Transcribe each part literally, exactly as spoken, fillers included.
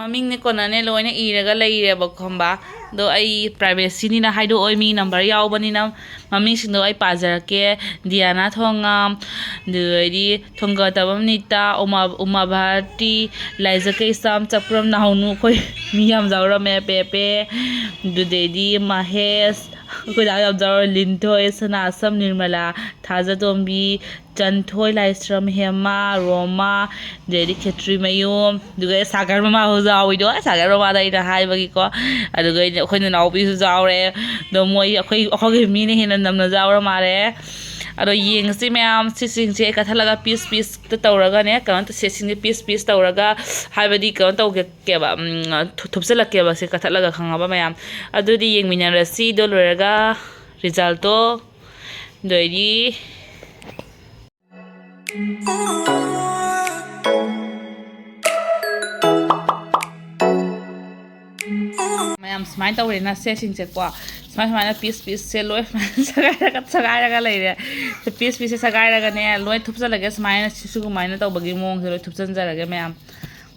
ꯃꯃꯤꯡꯅꯦ ꯀꯣꯟꯅꯅꯦ ꯂꯣꯏꯅ ꯏꯔꯒ ꯂꯩꯔꯦꯕ, ꯈꯪꯕ? ꯑꯗꯣ ꯑꯩ privacyꯅꯤꯅ ꯍꯥꯏꯗꯣꯛꯑꯣꯏ, ꯃꯤ number ꯌꯥꯎꯕꯅꯤꯅ꯫ ꯃꯃꯤꯡꯁꯤꯡꯗꯣ ꯑꯩ ꯄꯥꯖꯔꯛꯀꯦ: ꯗꯤꯌꯥꯅꯥ ꯊꯣꯡꯉꯥꯝ, ꯑꯗꯨꯗꯩꯗꯤ ꯊꯣꯡꯒꯇꯕꯝ ꯅꯤꯇꯥ, ꯎꯃꯥ ꯎꯃꯥ ꯚꯥꯔꯇꯤ, ꯂꯥꯏꯖ ꯀꯩꯁꯥꯝ, ꯆꯥꯛꯄ꯭ꯔꯝ ꯅꯥꯎꯅꯨ, ꯑꯩꯈꯣꯏ ꯃꯤ ꯌꯥꯝ ꯌꯥꯎꯔꯝꯃꯦ꯫ ꯄꯦꯄꯦ, ꯑꯗꯨꯗꯩꯗꯤ ꯃꯍꯦꯁ, ꯑꯩꯈꯣꯏ ꯗꯥ ꯌꯥꯝ ꯌꯥꯎꯔꯦ꯫ ꯂꯤꯟꯊꯣꯏ, ꯁꯅꯥꯁꯝ, ꯅꯤꯔꯃꯂꯥ, ꯊꯥꯖꯇꯣꯝꯕꯤ, ꯆꯟꯊꯣꯏ, ꯂꯥꯏꯁ꯭ꯔꯝ, ꯍꯦꯃꯥ, ꯔꯣꯃꯥ, ꯑꯗꯩꯗꯤ ꯈꯦꯇ꯭ꯔꯤꯃꯌꯨꯝ, ꯑꯗꯨꯒ ꯁꯥꯒꯔ ꯃꯃꯥ ꯍꯧꯖꯤꯛ ꯌꯥꯎꯋꯤꯗꯣ꯫ ꯁꯥꯒꯔ ꯃꯃꯥꯗ ꯑꯩꯅ ꯍꯥꯏꯕꯒꯤꯀꯣ꯫ ꯑꯗꯨꯒ ꯑꯩꯅ, ꯑꯩꯈꯣꯏ ꯅꯅꯥꯎꯄꯤꯁꯨ ꯌꯥꯎꯔꯦ꯫ ꯑꯗꯣ ꯃꯣꯏ, ꯑꯩꯈꯣꯏ, ꯑꯩꯈꯣꯏꯒꯤ ꯃꯤꯅ ꯍꯦꯟꯅ ꯅꯝꯅ ꯌꯥꯎꯔ ꯃꯥꯜꯂꯦ꯫ ꯑꯗꯣ ꯌꯦꯡꯉꯁꯤ ꯃꯌꯥꯝ, ꯁꯤꯁꯤꯡꯁꯦ ꯑꯩ ꯀꯠꯊꯠꯂꯒ piece pieceꯇ ꯇꯧꯔꯒꯅꯦ, ꯀꯩꯅꯣ ꯇ-, ꯁꯦꯠꯁꯤꯡꯁꯦ piece piece ꯇꯧꯔꯒ, ꯍꯥꯏꯕꯗꯤ ꯀꯩꯅꯣ ꯇꯧꯒꯦꯕ, ꯎꯝ, ꯊꯨ-, ꯊꯨꯞꯆꯜꯂꯛꯀꯦꯕ ꯁꯤ ꯀꯠꯊꯠꯂꯒ, ꯈꯪꯉꯕ ꯃꯌꯥꯝ? ꯑꯗꯨꯗꯤ ꯌꯦꯡꯃꯤꯟꯅꯔꯁꯤ꯫ ꯑꯗꯣ ꯂꯣꯏꯔꯒ resultꯇꯣ, ꯑꯗꯩꯗꯤ ꯃꯌꯥꯝ ꯁꯨꯃꯥꯏꯅ ꯇꯧꯔꯦꯅ ꯁꯦꯠꯁꯤꯡꯁꯦꯀꯣ꯫ ꯁꯨꯃꯥꯏ ꯁꯨꯃꯥꯏꯅ piece pieceꯁꯦ ꯂꯣꯏ ꯁꯨꯃꯥꯏꯅ ꯁꯒꯥꯏꯔꯒ, ꯁꯒꯥꯏꯔꯒ ꯂꯩꯔꯦ꯫ Piece pieceꯁꯦ ꯁꯒꯥꯏꯔꯒꯅꯦ, ꯂꯣꯏ ꯊꯨꯞꯆꯜꯂꯒꯦ꯫ ꯁꯨꯃꯥꯏꯅ, ꯁꯤ-, ꯁꯤꯒꯨꯃꯥꯏꯅ ꯇꯧꯕꯒꯤ ꯃꯑꯣꯡꯁꯦ ꯂꯣꯏ ꯊꯨꯞꯆꯟꯖꯔꯒꯦ ꯃꯌꯥꯝ꯫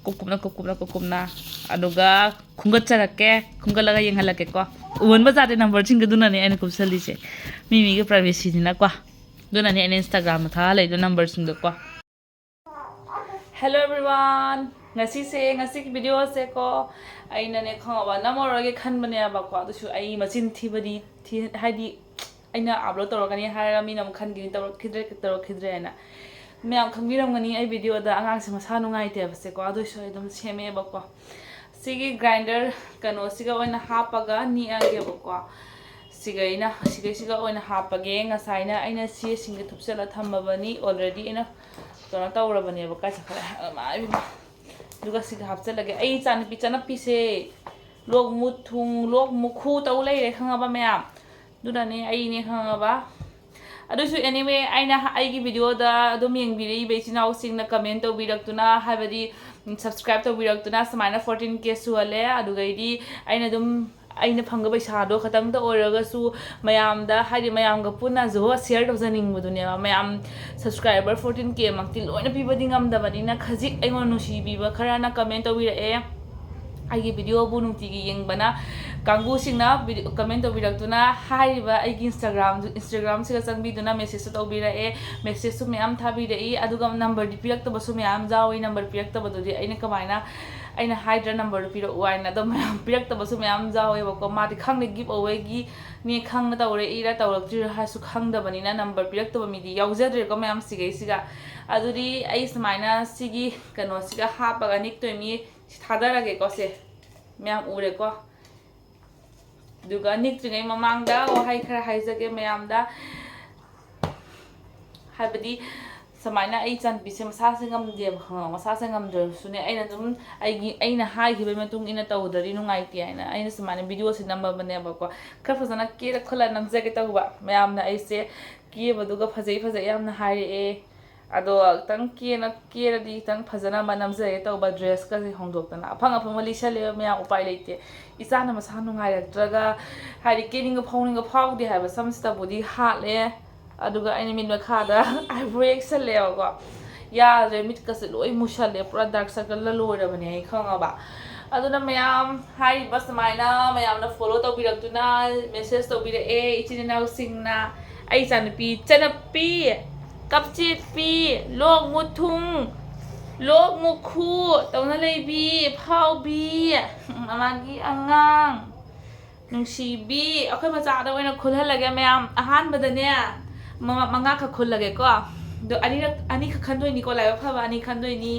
ꯀꯨꯞ ꯀꯨꯞꯅ, ꯀꯨꯞ ꯀꯨꯞꯅ, ꯀꯨꯞ ꯀꯨꯞꯅ꯫ ꯑꯗꯨꯒ ꯈꯨꯝꯒꯠꯆꯔꯛꯀꯦ, ꯈꯨꯝꯒꯠꯂꯒ ꯌꯦꯡꯍꯜꯂꯛꯀꯦꯀꯣ꯫ ꯎꯍꯟꯕ ꯌꯥꯗꯦ numberꯁꯤꯡꯗꯣ, ꯑꯗꯨꯅꯅꯦ ꯑꯩꯅ ꯀꯨꯞꯁꯜꯂꯤꯁꯦ꯫ ꯃꯤ ꯃꯤꯒꯤ privacyꯅꯤꯅꯀꯣ꯫ ꯑꯗꯨꯅꯅꯦ ꯑꯩꯅ Instagramꯗ ꯊꯥꯍꯜꯂꯛꯏꯗꯣ numberꯁꯤꯡꯗꯣꯀꯣ꯫ Hello everyone, ꯉꯁꯤꯁꯦ, ꯉꯁꯤꯒꯤ videoꯁꯦꯀꯣ, ꯑꯩꯅꯅꯦ, ꯈꯪꯉꯕ, ꯅꯝꯃꯔꯣꯏꯒꯦ ꯈꯟꯕꯅꯦꯕꯀꯣ꯫ ꯑꯗꯨꯁꯨ ꯑꯩ ꯃꯆꯤꯟ ꯊꯤꯕꯗꯤ ꯊꯤ, ꯍꯥꯏꯗꯤ, ꯑꯩꯅ upload ꯇꯧꯔꯛꯀꯅꯤ ꯍꯥꯏꯔꯒ ꯃꯤꯅ ꯑꯃꯨꯛ ꯈꯟꯈꯤꯅꯤ, ꯇꯧꯔꯛꯈꯤꯗ꯭ꯔꯦ, ꯇꯧꯔꯛꯈꯤꯗ꯭ꯔꯦꯅ꯫ ꯃꯌꯥꯝ ꯈꯪꯕꯤꯔꯝꯒꯅꯤ ꯑꯩ videoꯗ ꯑꯉꯥꯡꯁꯦ ꯃꯁꯥ ꯅꯨꯡꯉꯥꯏꯇꯦꯕꯁꯦꯀꯣ, ꯑꯗꯨꯏꯁꯨ ꯑꯩ ꯑꯗꯨꯝ ꯁꯦꯝꯃꯦꯕꯀꯣ꯫ ꯁꯤꯒꯤ grinder ꯀꯩꯅꯣꯁꯤꯒ ꯑꯣꯏꯅ ꯍꯥꯞꯄꯒ ꯅꯦꯛꯑꯒꯦꯕꯀꯣ꯫ ꯁꯤꯒ ꯑꯩꯅ, ꯁꯤꯒꯩꯁꯤꯒ ꯑꯣꯏꯅ ꯍꯥꯞꯄꯒꯦ꯫ ꯉꯁꯥꯏꯅ ꯑꯩꯅ ꯆꯦꯁꯤꯡꯁꯦ ꯊꯨꯞꯆꯜꯂ ꯊꯝꯃꯕꯅꯤ, already ꯑꯩꯅ ꯀꯩꯅꯣ ꯇꯧꯔꯕꯅꯦꯕ꯫ ꯀꯥꯏ ꯆꯠꯈ꯭ꯔꯦ? ꯑꯃ, ꯏꯃꯥ꯫ ꯑꯗꯨꯒ ꯁꯤꯒ ꯍꯥꯞꯆꯜꯂꯒꯦ꯫ ꯑꯩ ꯏꯆꯥꯅꯨꯄꯤ ꯆꯠꯅꯞꯄꯤꯁꯦ ꯂꯣꯛ ꯃꯨ ꯊꯨꯡ, ꯂꯣꯛ ꯃꯨꯈꯨ ꯇꯧ ꯂꯩꯔꯦ, ꯈꯪꯉꯕ ꯃꯌꯥꯝ? ꯑꯗꯨꯅꯅꯦ ꯑꯩꯅꯦ, ꯈꯪꯉꯕ? ꯑꯗꯨꯁꯨ anyway, ꯑꯩꯅ ꯑꯩꯒꯤ videoꯗ ꯑꯗꯨꯝ ꯌꯦꯡꯕꯤꯔꯛꯏꯕ ꯏꯆꯤꯟ ꯏꯅꯥꯎꯁꯤꯡꯅ comment ꯇꯧꯕꯤꯔꯛꯇꯨꯅ, ꯍꯥꯏꯕꯗꯤ, subscribe ꯇꯧꯕꯤꯔꯛꯇꯨꯅ ꯁꯨꯃꯥꯏꯅ fourteen K ꯁꯨꯍꯜꯂꯦ꯫ ꯑꯗꯨꯒꯩꯗꯤ ꯑꯩꯅ ꯑꯗꯨꯝ, ꯑꯩꯅ ꯐꯪꯕ ꯄꯩꯁꯥꯗꯣ ꯈꯇꯪꯇ ꯑꯣꯏꯔꯒꯁꯨ ꯃꯌꯥꯝꯗ, ꯍꯥꯏꯗꯤ, ꯃꯌꯥꯝꯒ ꯄꯨꯟꯅ ꯖꯨꯍꯣ share ꯇꯧꯖꯅꯤꯡꯕꯗꯨꯅꯦꯕ꯫ ꯃꯌꯥꯝ subscriber fourteen K ꯃꯛꯇꯤ ꯂꯣꯏꯅ ꯄꯤꯕꯗꯤ ꯉꯝꯗꯕꯅꯤꯅ, ꯈꯖꯤꯛ ꯑꯩꯉꯣꯟꯗ ꯅꯨꯡꯁꯤꯕꯤꯕ ꯈꯔꯅ comment ꯇꯧꯕꯤꯔꯛꯑꯦ꯫ ꯑꯩꯒꯤ videoꯕꯨ ꯅꯨꯡꯇꯤꯒꯤ ꯌꯦꯡꯕꯅ ꯀꯥꯡꯕꯨꯁꯤꯡꯅ comment ꯇꯧꯕꯤꯔꯛꯇꯨꯅ, ꯍꯥꯏꯔꯤꯕ ꯑꯩꯒꯤ Instagram Instagramꯁꯤꯒ ꯆꯪꯕꯤꯗꯨꯅ messageꯁꯨ ꯇꯧꯕꯤꯔꯛꯑꯦ, messageꯁꯨ ꯃꯌꯥꯝ ꯊꯥꯕꯤꯔꯛꯏ꯫ ꯑꯗꯨꯒ numberꯗꯤ ꯄꯤꯔꯛꯇꯕꯁꯨ ꯃꯌꯥꯝ ꯌꯥꯎꯏ꯫ Number ꯄꯤꯔꯛꯇꯕꯗꯨꯗꯤ ꯑꯩꯅ ꯀꯃꯥꯏꯅ, ꯑꯩꯅ ꯍꯥꯏꯗ꯭ꯔꯥ numberꯗꯨ ꯄꯤꯔꯛꯎ ꯍꯥꯏꯅ꯫ ꯑꯗꯣ ꯃꯌꯥꯝ ꯄꯤꯔꯛꯇꯕꯁꯨ ꯃꯌꯥꯝ ꯌꯥꯎꯋꯦꯕꯀꯣ꯫ ꯃꯥꯗꯤ ꯈꯪꯗꯦ, giveawayꯒꯤꯅꯦ ꯈꯪꯅ ꯇꯧꯔꯛꯏꯔꯥ ꯇꯧꯔꯛꯇ꯭ꯔꯤꯔꯥ ꯍꯥꯏꯁꯨ ꯈꯪꯗꯕꯅꯤꯅ number ꯄꯤꯔꯛꯇꯕ ꯃꯤꯗꯤ ꯌꯥꯎꯖꯗ꯭ꯔꯦꯀꯣ ꯃꯌꯥꯝ꯫ ꯁꯤꯒꯩꯁꯤꯒ ꯑꯗꯨꯗꯤ ꯑꯩ ꯁꯨꯃꯥꯏꯅ ꯁꯤꯒꯤ ꯀꯩꯅꯣꯁꯤꯒ ꯍꯥꯞꯄꯒ ꯅꯤꯛꯇꯣꯏꯅꯤ꯫ ꯁꯤ ꯊꯥꯗꯔꯒꯦꯀꯣ꯫ ꯁꯦ ꯃꯌꯥꯝ ꯎꯔꯦꯀꯣ꯫ ꯑꯗꯨꯒ ꯅꯤꯛꯇ꯭ꯔꯤꯉꯩ ꯃꯃꯥꯡꯗ ꯋꯥꯍꯩ ꯈꯔ ꯍꯥꯏꯖꯒꯦ ꯃꯌꯥꯝꯗ꯫ ꯍꯥꯏꯕꯗꯤ ꯁꯨꯃꯥꯏꯅ ꯑꯩ ꯏꯆꯥꯅꯨꯄꯤꯁꯦ ꯃꯁꯥꯁꯦ ꯉꯝꯗꯦꯕ, ꯈꯪꯉꯕ? ꯃꯁꯥꯁꯦ ꯉꯝꯗ꯭ꯔꯁꯨꯅꯦ, ꯑꯩꯅ ꯑꯗꯨꯝ ꯑꯩꯒꯤ, ꯑꯩꯅ ꯍꯥꯏꯈꯤꯕꯒꯤ ꯃꯇꯨꯡ ꯏꯟꯅ ꯇꯧꯗ꯭ꯔꯗꯤ ꯅꯨꯡꯉꯥꯏꯇꯦ ꯍꯥꯏꯅ ꯑꯩꯅ ꯁꯨꯃꯥꯏꯅ videoꯁꯦ ꯅꯝꯃꯕꯅꯦꯕꯀꯣ꯫ ꯈꯔ ꯐꯖꯅ ꯀꯦꯔ ꯈꯣꯠꯂ ꯅꯝꯖꯒꯦ ꯇꯧꯕ꯫ ꯃꯌꯥꯝꯅ ꯑꯩꯁꯦ ꯀꯦꯕꯗꯨꯒ ꯐꯖꯩ ꯐꯖꯩ ꯌꯥꯝꯅ ꯍꯥꯏꯔꯛꯑꯦ꯫ ꯑꯗꯣ ꯈꯤꯇꯪ ꯀꯦꯅ, ꯀꯦꯔꯗꯤ ꯈꯤꯇꯪ ꯐꯖꯅꯕ ꯅꯝꯖꯒꯦ ꯇꯧꯕ꯫ Dressꯀꯁꯦ ꯍꯣꯡꯗꯣꯛꯇꯅ ꯑꯐꯪ ꯑꯐꯪꯕ ꯂꯤꯁꯜꯂꯦꯕ ꯃꯌꯥꯝ, ꯎꯄꯥꯏ ꯂꯩꯇꯦ꯫ ꯏꯆꯥꯅ ꯃꯁꯥ ꯅꯨꯡꯉꯥꯏꯔꯛꯇ꯭ꯔꯒ, ꯍꯥꯏꯗꯤ, ꯀꯦꯅꯤꯡꯕ ꯐꯥꯎꯅꯤꯡꯕ ꯐꯥꯎꯗꯦ ꯍꯥꯏꯕ ꯁꯝꯁꯤꯗꯕꯨꯗꯤ ꯍꯥꯠꯂꯦ꯫ ꯑꯗꯨꯒ ꯑꯩꯅ ꯃꯤꯠ ꯃꯈꯥꯗ eyebrow ꯌꯦꯛꯁꯜꯂꯦꯕꯀꯣ꯫ ꯌꯥꯗ꯭ꯔꯦ, ꯃꯤꯠꯀꯁꯦ ꯂꯣꯏ ꯃꯨꯁꯜꯂꯦ, ꯄꯨꯔꯥ dark circleꯅ ꯂꯣꯏꯔꯕꯅꯦ ꯑꯩ, ꯈꯪꯉꯕ? ꯑꯗꯨꯅ ꯃꯌꯥꯝ ꯍꯥꯏꯔꯤꯕ ꯁꯨꯃꯥꯏꯅ ꯃꯌꯥꯝꯅ follow ꯇꯧꯕꯤꯔꯛꯇꯨꯅ, message ꯇꯧꯕꯤꯔꯛꯑꯦ ꯏꯆꯤꯟ ꯏꯅꯥꯎꯁꯤꯡꯅ꯫ ꯑꯩ ꯏꯆꯥꯅꯨꯄꯤ ꯆꯅꯞꯄꯤ, ꯀꯞꯆꯦꯠꯄꯤ, ꯂꯣꯛ ꯃꯨꯊꯨꯡ, ꯂꯣꯛ ꯃꯨꯈꯨ ꯇꯧꯅ ꯂꯩꯕꯤ, ꯐꯥꯎꯕꯤ, ꯃꯃꯥꯒꯤ ꯑꯉꯥꯡ, ꯅꯨꯡꯁꯤꯕꯤ꯫ ꯑꯩꯈꯣꯏ ꯃꯆꯥꯗ ꯑꯣꯏꯅ ꯈꯨꯜꯍꯜꯂꯒꯦ ꯃꯌꯥꯝ꯫ ꯑꯍꯥꯟꯕꯗꯅꯦ ꯃ-, ꯃꯉꯥꯈꯛ ꯈꯨꯜꯂꯒꯦꯀꯣ꯫ ꯑꯗꯣ ꯑꯅꯤꯔꯛ, ꯑꯅꯤꯈꯛ ꯈꯟꯗꯣꯏꯅꯤꯀꯣ, ꯂꯥꯏꯕꯛ ꯐꯕ ꯑꯅꯤ ꯈꯟꯗꯣꯏꯅꯤ꯫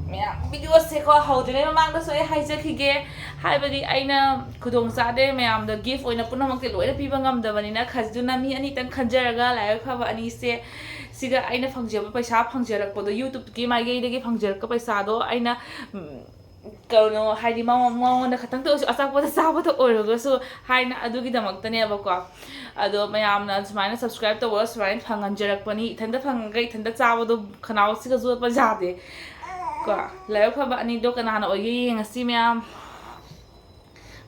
ꯃꯌꯥꯝ videoꯁꯦꯀꯣ ꯍꯧꯗ꯭ꯔꯤꯉꯩ ꯃꯃꯥꯡꯗꯁꯨ ꯑꯩ ꯍꯥꯏꯖꯈꯤꯒꯦ, ꯍꯥꯏꯕꯗꯤ ꯑꯩꯅ ꯈꯨꯗꯣꯡ ꯆꯥꯗꯦ ꯃꯌꯥꯝꯗ gift ꯑꯣꯏꯅ ꯄꯨꯝꯅꯃꯛꯇꯤ ꯂꯣꯏꯅ ꯄꯤꯕ ꯉꯝꯗꯕꯅꯤꯅ, ꯈꯖꯤꯛꯇꯨꯅ ꯃꯤ ꯑꯅꯤꯇꯪ ꯈꯟꯖꯔꯒ ꯂꯥꯏꯕꯛ ꯐꯕ ꯑꯅꯤꯁꯦ, ꯁꯤꯒ ꯑꯩꯅ ꯐꯪꯖꯕ ꯄꯩꯁꯥ ꯐꯪꯖꯔꯛꯄꯗꯣ, YouTubeꯀꯤ ꯃꯥꯏꯀꯩꯗꯒꯤ ꯐꯪꯖꯔꯛꯄ ꯄꯩꯁꯥꯗꯣ ꯑꯩꯅ, ꯎꯝ, ꯀꯩꯅꯣ, ꯍꯥꯏꯗꯤ ꯃꯉꯣꯟ-, ꯃꯉꯣꯟꯗ ꯈꯇꯪꯇ ꯑꯣꯏꯔꯁꯨ, ꯑꯆꯥꯄꯣꯠꯇ ꯆꯥꯕꯗ ꯑꯣꯏꯔꯒꯁꯨ ꯍꯥꯏꯅ ꯑꯗꯨꯒꯤꯗꯃꯛꯇꯅꯦꯕꯀꯣ꯫ ꯑꯗꯣ ꯃꯌꯥꯝꯅ ꯁꯨꯃꯥꯏꯅ subscribe ꯇꯧꯔꯒ ꯁꯨꯃꯥꯏꯅ ꯐꯪꯍꯟꯖꯔꯛꯄꯅꯤ꯫ ꯏꯊꯟꯇ ꯐꯪꯉꯒ ꯏꯊꯟꯇ ꯆꯥꯕꯗꯣ ꯈꯅꯥꯎꯁꯤꯒ ꯌꯣꯠꯄ ꯌꯥꯗꯦ ꯀꯣ꯫ ꯂꯥꯏꯕꯛ ꯐꯕ ꯑꯅꯤꯗꯣ ꯀꯅꯥꯅ ꯑꯣꯏꯒꯦ ꯌꯦꯡꯉꯁꯤ ꯃꯌꯥꯝ꯫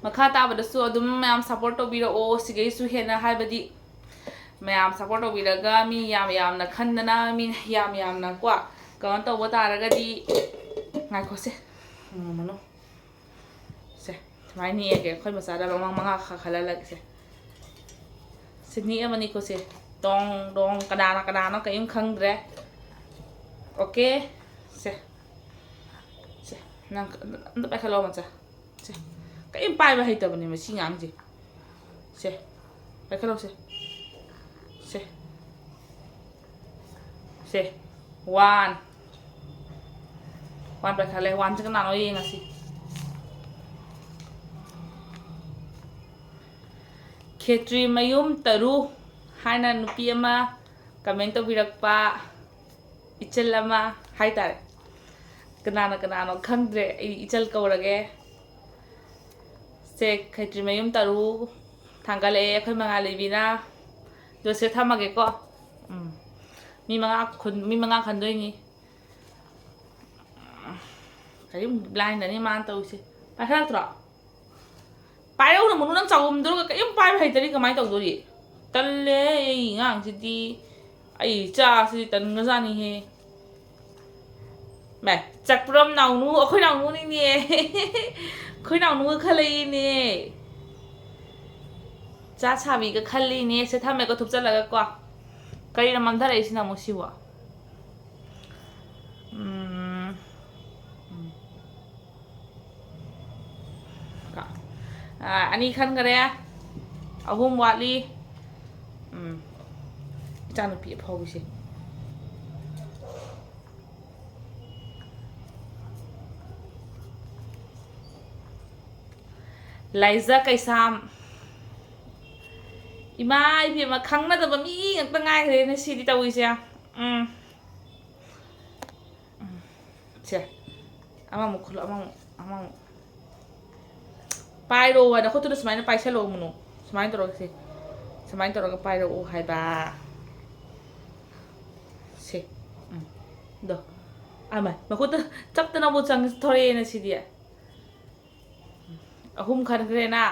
ꯃꯈꯥ ꯇꯥꯕꯗꯁꯨ ꯑꯗꯨꯝ ꯃꯌꯥꯝ support ꯇꯧꯕꯤꯔꯛꯑꯣ꯫ ꯁꯤꯒꯩꯁꯨ ꯍꯦꯟꯅ, ꯍꯥꯏꯕꯗꯤ ꯃꯌꯥꯝ support ꯇꯧꯕꯤꯔꯒ ꯃꯤ ꯌꯥꯝ ꯌꯥꯝꯅ ꯈꯟꯗꯅ, ꯃꯤ ꯌꯥꯝ ꯌꯥꯝꯅ ꯀꯣ ꯀꯩꯅꯣ ꯇꯧꯕ ꯇꯥꯔꯒꯗꯤ, ꯉꯥꯏꯈꯣꯁꯦ, ꯉꯝꯃꯅꯨ꯫ ꯁꯨꯃꯥꯏꯅ ꯅꯦꯛꯑꯒꯦ, ꯑꯩꯈꯣꯏ ꯃꯆꯥꯗ ꯃꯃꯥꯡ ꯃꯉꯥ ꯈꯥꯈꯠꯍꯜꯂꯒꯦ꯫ ꯁꯦ, ꯁꯦ ꯅꯦꯛꯑꯕꯅꯤꯀꯣ꯫ ꯁꯦ, ꯇꯣꯡ ꯇꯣꯡ, ꯀꯅꯥꯅ ꯀꯅꯥꯅꯣ ꯀꯔꯤꯝ ꯈꯪꯗ꯭ꯔꯦ꯫ ꯑꯣꯀꯦ꯫ ꯁꯦ, ꯁꯦ, ꯅꯪ ꯑꯝꯇ ꯄꯥꯏꯈꯠꯂꯛꯑꯣ, ꯃꯆꯥ꯫ ꯁꯦ, ꯀꯔꯤꯝ ꯄꯥꯏꯕ ꯍꯩꯇꯕꯅꯦ ꯃꯁꯤ ꯑꯉꯥꯡꯁꯦ꯫ ꯁꯦ, ꯄꯥꯏꯈꯠꯂꯣ꯫ ꯁꯦ, ꯁꯦ, ꯁꯦ, ꯋꯥꯟ꯫ ꯋꯥꯟ ꯄꯥꯏꯈꯠꯂꯦ꯫ ꯋꯥꯟꯁꯦ ꯀꯅꯥꯅꯣ ꯌꯦꯡꯉꯁꯤ꯫ ꯈꯦꯇ꯭ꯔꯤ ꯃꯌꯨꯝ ꯇꯔꯨ ꯍꯥꯏꯅ ꯅꯨꯄꯤ ꯑꯃ ꯀꯃꯦꯟ ꯇꯧꯕꯤꯔꯛꯄ ꯏꯆꯜ ꯑꯃ ꯍꯥꯏꯇꯥꯔꯦ꯫ ꯀꯅꯥꯅ ꯀꯅꯥꯅꯣ ꯈꯪꯗ꯭ꯔꯦ, ꯑꯩ ꯏꯆꯜ ꯀꯧꯔꯒꯦ꯫ ꯁꯦ, ꯈꯦꯇ꯭ꯔꯤ ꯃꯌꯨꯝ ꯇꯔꯨ ꯊꯥꯡꯒꯠꯂꯛꯑꯦ ꯑꯩꯈꯣꯏ ꯃꯉꯥꯜ ꯂꯩꯕꯤꯅ꯫ ꯑꯗꯣ ꯁꯦ ꯊꯝꯃꯒꯦꯀꯣ꯫ ꯎꯝ꯫ ꯃꯤ ꯃꯉꯥ ꯈꯨꯟ-, ꯃꯤ ꯃꯉꯥ ꯈꯟꯗꯣꯏꯅꯤ꯫ ꯀꯔꯤꯝ ꯕ꯭ꯂꯥꯏꯟꯗꯅꯤ ꯃꯥꯅ ꯇꯧꯔꯤꯁꯦ꯫ ꯄꯥꯏꯈꯠꯂꯛꯇ꯭ꯔꯣ? ꯄꯥꯏꯔꯛꯎꯅ ꯃꯨꯅꯨ, ꯅꯪ ꯆꯥꯎꯝꯗꯨꯔꯒ ꯀꯔꯤꯝ ꯄꯥꯏꯕ ꯍꯩꯇꯔꯤ ꯀꯃꯥꯏꯅ ꯇꯧꯗꯣꯔꯤ? ꯇꯜꯂꯦ, ꯑꯩ ꯑꯉꯥꯡꯁꯤꯗꯤ, ꯑꯩ ꯏꯆꯥꯁꯤꯗꯤ ꯇꯟꯒ꯭ꯔꯖꯥꯠꯅꯤꯍꯦ꯫ ꯃꯦ, ꯆꯛꯄ꯭ꯔꯝ ꯅꯥꯎꯅꯨ, ꯑꯩꯈꯣꯏ ꯅꯥꯎꯅꯨꯅꯤꯅꯦ꯫ ꯑꯩꯈꯣꯏ ꯅꯥꯎꯅꯨꯒ ꯈꯜꯂꯛꯏꯅꯦ꯫ ꯆꯥ ꯁꯥꯕꯤꯒ ꯈꯜꯂꯤꯅꯦ꯫ ꯁꯦ ꯊꯝꯃꯦꯀꯣ, ꯊꯨꯞꯆꯜꯂꯒ ꯀꯣ꯫ ꯀꯔꯤꯅ ꯃꯝꯊꯔꯛꯏꯁꯤꯅ ꯑꯃꯨꯛ ꯁꯤꯕꯣ? ꯎꯝ꯫ ꯎꯝ꯫ ꯀ-, ꯑ, ꯑꯅꯤ ꯈꯟꯈꯔꯦ꯫ ꯑꯍꯨꯝ ꯋꯥꯠꯂꯤ꯫ ꯎꯝ꯫ ꯏꯆꯥꯅꯨꯄꯤ ꯑꯐꯥꯎꯕꯤꯁꯦ꯫ ꯂꯥꯏꯖ ꯀꯩꯁꯥꯝ꯫ ꯏꯃꯥ ꯏꯕꯦꯝꯃ, ꯈꯪꯅꯗꯕ ꯃꯤ ꯉꯥꯛꯇ ꯉꯥꯏꯈ꯭ꯔꯦꯅꯦ ꯁꯤꯗꯤ ꯇꯧꯔꯤꯁꯦ꯫ ꯎꯝ꯫ ꯎꯝ꯫ ꯁꯦ, ꯑꯃꯃꯨꯛ ꯈꯨꯜꯂꯣ, ꯑꯃꯃꯨꯛ, ꯑꯃꯃꯨꯛ꯫ ꯄꯥꯏꯔꯣ ꯍꯥꯏꯅ ꯈꯨꯠꯇꯨꯗ ꯁꯨꯃꯥꯏꯅ ꯄꯥꯏꯁꯜꯂꯣ, ꯃꯨꯅꯨ꯫ ꯁꯨꯃꯥꯏꯅ ꯇꯧꯔꯒ ꯁꯦ, ꯁꯨꯃꯥꯏꯅ ꯇꯧꯔꯒ ꯄꯥꯏꯔꯛꯑꯣ ꯍꯥꯏꯕ꯫ ꯁꯦ, ꯎꯝ, ꯗꯣ꯫ ꯑꯃ, ꯃꯈꯨꯠꯇ ꯆꯞꯇꯅꯕꯨ ꯆꯪ-, ꯊꯣꯔꯛꯑꯦꯅ ꯁꯤꯗꯤ꯫ ꯑꯍꯨꯝ ꯈꯟꯈ꯭ꯔꯦꯅ꯫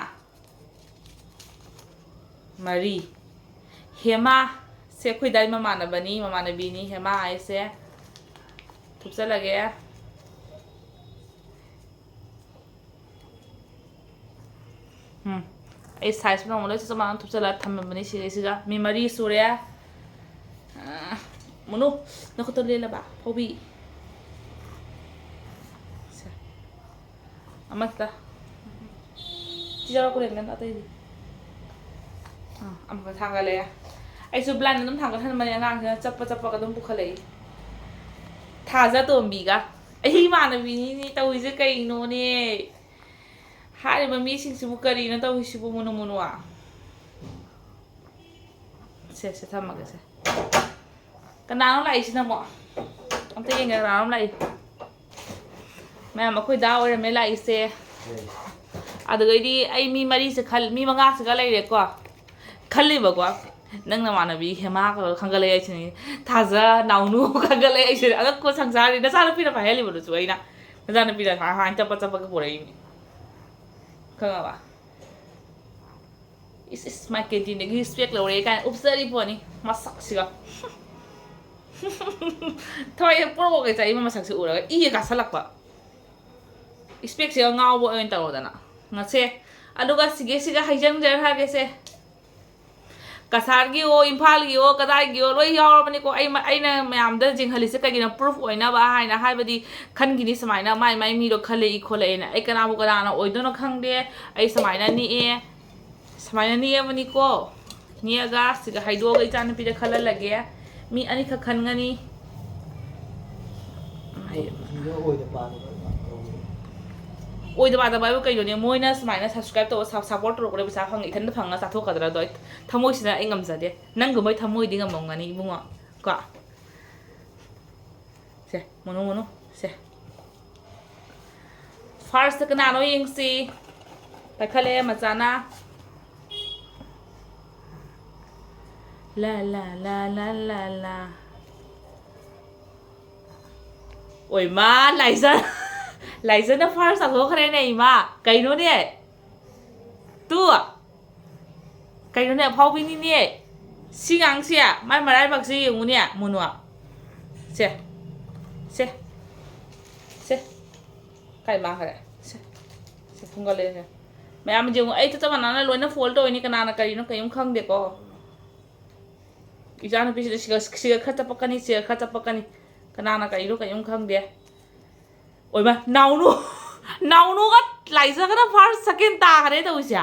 ꯃꯔꯤ꯫ ꯍꯦꯃꯥ꯫ ꯁꯦ ꯑꯩꯈꯣꯏ ꯗꯥꯏ ꯃꯃꯥꯟꯅꯕꯅꯤ, ꯃꯃꯥꯟꯅꯕꯤꯅꯤ ꯍꯦꯃꯥ ꯍꯥꯏꯁꯦ꯫ ꯊꯨꯞꯆꯜꯂꯒꯦ꯫ ꯎꯝ꯫ ꯑꯩ ꯁꯥꯏꯖ ꯄꯨꯝꯅꯃꯛ ꯂꯣꯏ ꯆꯞ ꯃꯥꯟꯅꯅ ꯊꯨꯞꯆꯜꯂ ꯊꯝꯃꯕꯅꯤ ꯁꯤꯗꯩꯁꯤꯗ꯫ ꯃꯤ ꯃꯔꯤ ꯁꯨꯔꯦ꯫ ꯑꯥ, ꯃꯨꯅꯨ, ꯅꯈꯨꯠꯇꯣ ꯂꯦꯜꯂꯕ? ꯐꯧꯕꯤ꯫ ꯁꯦ꯫ ꯑꯃꯠꯇ꯫ ꯁꯤ ꯌꯥꯎꯔꯛꯄꯗꯩ ꯅꯪ ꯑꯇꯩꯗꯤ꯫ ꯑꯥ, ꯑꯃꯨꯛꯀ ꯊꯥꯡꯒꯠꯂꯛꯑꯦ꯫ ꯑꯩꯁꯨ blind ꯑꯗꯨꯝ ꯊꯥꯡꯒꯠꯍꯟꯕꯅꯦ, ꯑꯉꯥꯡꯁꯤꯅ ꯆꯠꯄ ꯆꯠꯄꯒ ꯑꯗꯨꯝ ꯄꯨꯈꯠꯂꯛꯏ꯫ ꯊꯥꯖ ꯇꯣꯝꯕꯤꯒ꯫ ꯑꯩ ꯏꯃꯥꯟꯅꯕꯤꯅꯤꯅꯦ ꯇꯧꯔꯤꯁꯦ ꯀꯩꯅꯣꯅꯦ? ꯍꯥꯏꯔꯤꯕ ꯃꯤꯁꯤꯡꯁꯤꯕꯨ ꯀꯔꯤꯅꯣ ꯇꯧꯔꯤꯁꯤꯕꯨ, ꯃꯨꯅꯨ ꯃꯨꯅꯨ? ꯁꯦ, ꯁꯦ, ꯊꯝꯃꯒꯦ ꯁꯦ꯫ ꯀꯅꯥꯅꯣ ꯂꯥꯛꯏꯁꯤꯅ ꯑꯃꯨꯛ? ꯑꯝꯇ ꯌꯦꯡꯒꯦ, ꯀꯅꯥꯅꯣ ꯂꯥꯛꯏ? ꯃꯌꯥꯝ, ꯑꯩꯈꯣꯏ ꯗꯥ ꯑꯣꯏꯔꯝꯃꯦ ꯂꯥꯛꯏꯁꯦ꯫ ꯑꯗꯨꯗꯩꯗꯤ ꯑꯩ ꯃꯤ ꯃꯔꯤꯁꯦ ꯈꯜ-, ꯃꯤ ꯃꯉꯥꯁꯤꯒ ꯂꯩꯔꯦꯀꯣ꯫ ꯈꯜꯂꯤꯕꯀꯣ꯫ ꯅꯪ ꯅꯃꯥꯟꯅꯕꯤ ꯍꯦꯃꯥ ꯀꯧꯔꯒ ꯈꯟꯒꯠꯂꯛꯑꯦ ꯍꯥꯏꯁꯤꯅꯤ꯫ ꯊꯥꯖ, ꯅꯥꯎꯅꯨ ꯈꯟꯒꯠꯂꯛꯑꯦ ꯍꯥꯏꯁꯤꯅꯤ꯫ ꯑꯉꯛꯄ ꯁꯪꯁꯥꯔꯅꯤ꯫ ꯅꯆꯥꯅꯨꯄꯤꯅ ꯄꯥꯏꯍꯜꯂꯤꯕꯗꯨꯁꯨ ꯑꯩꯅ꯫ ꯅꯆꯥꯅꯨꯄꯤꯅ ꯍꯥꯟ-, ꯍꯥꯟꯅ ꯆꯠꯄ ꯆꯠꯄꯒ ꯄꯨꯔꯛꯏꯅꯤ꯫ ꯈꯪꯉꯕ? ꯏꯁ, ꯏꯁ, ꯃꯥꯏ ꯀꯦꯟꯇꯤꯟꯗꯒꯤ ꯏꯁꯄꯦꯛ ꯂꯧꯔꯦ ꯀꯥꯏꯅ ꯎꯞꯆꯔꯤ ꯄꯣꯠꯅꯤ ꯃꯁꯛꯁꯤꯒ꯫ ꯊꯋꯥꯏꯁꯦ ꯄꯣꯔꯣꯛ ꯄꯣꯔꯣꯛ ꯆꯥꯛꯏ ꯃꯁꯛꯁꯦ ꯎꯔꯒ ꯏꯒ ꯀꯥꯁꯜꯂꯛꯄ꯫ ꯏꯁꯄꯦꯛꯁꯤꯒ ꯉꯥꯎꯕ ꯑꯣꯏꯅ ꯇꯧꯔꯣꯗꯅ ꯉꯁꯦ꯫ ꯑꯗꯨꯒ ꯁꯤꯒꯦꯁꯤꯒ ꯍꯥꯏꯖꯟꯖꯔꯛꯑꯒꯦꯁꯦ꯫ ꯀꯁꯥꯔꯒꯤꯑꯣ, ꯏꯝꯐꯥꯜꯒꯤꯑꯣ, ꯀꯗꯥꯏꯒꯤꯑꯣ ꯂꯣꯏ ꯌꯥꯎꯔꯕꯅꯤꯀꯣ꯫ ꯑꯩ ꯃ-, ꯑꯩꯅ ꯃꯌꯥꯝꯗ ꯌꯦꯡꯍꯜꯂꯤꯁꯦ ꯀꯩꯒꯤꯅꯣ? Proof ꯑꯣꯏꯅꯕ ꯍꯥꯏꯅ꯫ ꯍꯥꯏꯕꯗꯤ ꯈꯟꯈꯤꯅꯤ ꯁꯨꯃꯥꯏꯅ ꯃꯥꯏ ꯃꯥꯏ ꯃꯤꯗꯣ ꯈꯜꯂꯛꯏ ꯈꯣꯠꯂꯛꯑꯦꯅ꯫ ꯑꯩ ꯀꯅꯥꯕꯨ ꯀꯅꯥꯅ ꯑꯣꯏꯗꯣꯏꯅꯣ ꯈꯪꯗꯦ꯫ ꯑꯩ ꯁꯨꯃꯥꯏꯅ ꯅꯦꯛꯑꯦ꯫ ꯁꯨꯃꯥꯏꯅ ꯅꯦꯛꯑꯕꯅꯤꯀꯣ꯫ ꯅꯦꯛꯑꯒ ꯁꯤꯒ ꯍꯥꯏꯗꯣꯛꯑꯒ ꯏꯆꯥꯅꯨꯄꯤꯗ ꯈꯜꯍꯜꯂꯒꯦ꯫ ꯃꯤ ꯑꯅꯤꯈꯛ ꯈꯟꯒꯅꯤ꯫ ꯑꯣꯏꯗ ꯄꯥꯗꯕ ꯍꯥꯏꯕꯨ ꯀꯩꯅꯣꯅꯦ? ꯃꯣꯏꯅ ꯁꯨꯃꯥꯏꯅ subscribe ꯇꯧꯕ, ꯁꯞ-, support ꯇꯧꯔꯛꯄꯗ ꯄꯩꯁꯥ ꯐꯪꯉꯦ, ꯏꯊꯟꯇ ꯐꯪꯉꯒ ꯆꯥꯊꯣꯛꯀꯗ꯭ꯔꯥ? ꯑꯗꯣ ꯑꯩ ꯊꯃꯣꯏꯁꯤꯅ ꯑꯩ ꯉꯝꯖꯗꯦ꯫ ꯅꯪꯒꯨꯝꯕꯩ ꯊꯃꯣꯏꯗꯤ ꯉꯝꯃꯝꯒꯅꯤ ꯏꯕꯨꯡꯉꯣ꯫ ꯀꯣ? ꯁꯦ, ꯃꯨꯅꯨ, ꯃꯨꯅꯨ, ꯁꯦ꯫ First ꯀꯅꯥꯅꯣ ꯌꯦꯡꯁꯤ꯫ ꯄꯥꯏꯈꯠꯂꯛꯑꯦ ꯃꯆꯥꯅ꯫ ꯂꯥ, ꯂꯥ, ꯂꯥ, ꯂꯥ, ꯂꯥ, ꯂꯥ꯫ ꯑꯣꯏ ꯃꯥ, ꯂꯥꯏꯖ-, ꯂꯥꯏꯖꯅ first ꯇꯥꯊꯣꯛꯈ꯭ꯔꯦꯅꯦ ꯏꯃꯥ꯫ ꯀꯩꯅꯣꯅꯦ? ꯇꯨ꯫ ꯀꯩꯅꯣꯅꯦ, ꯑꯐꯥꯎꯕꯤꯅꯤꯅꯦ꯫ ꯁꯤ ꯉꯥꯡꯁꯦ, ꯃꯥꯏ ꯃꯔꯥꯏꯕꯛꯁꯦ ꯌꯦꯡꯉꯨꯅꯦ, ꯃꯨꯅꯨ꯫ ꯁꯦ꯫ ꯁꯦ꯫ ꯁꯦ꯫ ꯀꯥꯏ ꯃꯥꯡꯈ꯭ꯔꯦ? ꯁꯦ꯫ ꯁꯦ, ꯈꯨꯝꯒꯠꯂꯛꯑꯦ ꯁꯦ꯫ ꯃꯌꯥꯝ ꯌꯦꯡꯉꯨ, ꯑꯩ ꯆꯞ ꯃꯥꯟꯅꯅ ꯂꯣꯏꯅ ꯐꯣꯜ ꯇꯧꯔꯤꯅꯤ, ꯀꯅꯥꯅ ꯀꯔꯤꯅꯣ ꯀꯩꯝ ꯈꯪꯗꯦꯀꯣ꯫ ꯏꯆꯥꯅꯨꯄꯤꯁꯤꯗ ꯁꯤꯒ ꯁꯤꯒ ꯈꯔ ꯆꯞꯄꯛꯀꯅꯤ, ꯁꯤꯒ ꯈꯔ ꯆꯞꯄꯛꯀꯅꯤ, ꯀꯅꯥꯅ ꯀꯔꯤꯅꯣ ꯀꯩꯝ ꯈꯪꯗꯦ꯫ ꯑꯣꯏꯃ, ꯅꯥꯎꯅꯨ, ꯅꯥꯎꯅꯨꯒ ꯂꯥꯏꯖꯒꯅ ꯐꯥꯔꯁ ꯁꯦꯀꯦꯟ ꯇꯥꯈꯔꯦ ꯇꯧꯔꯤꯁꯦ꯫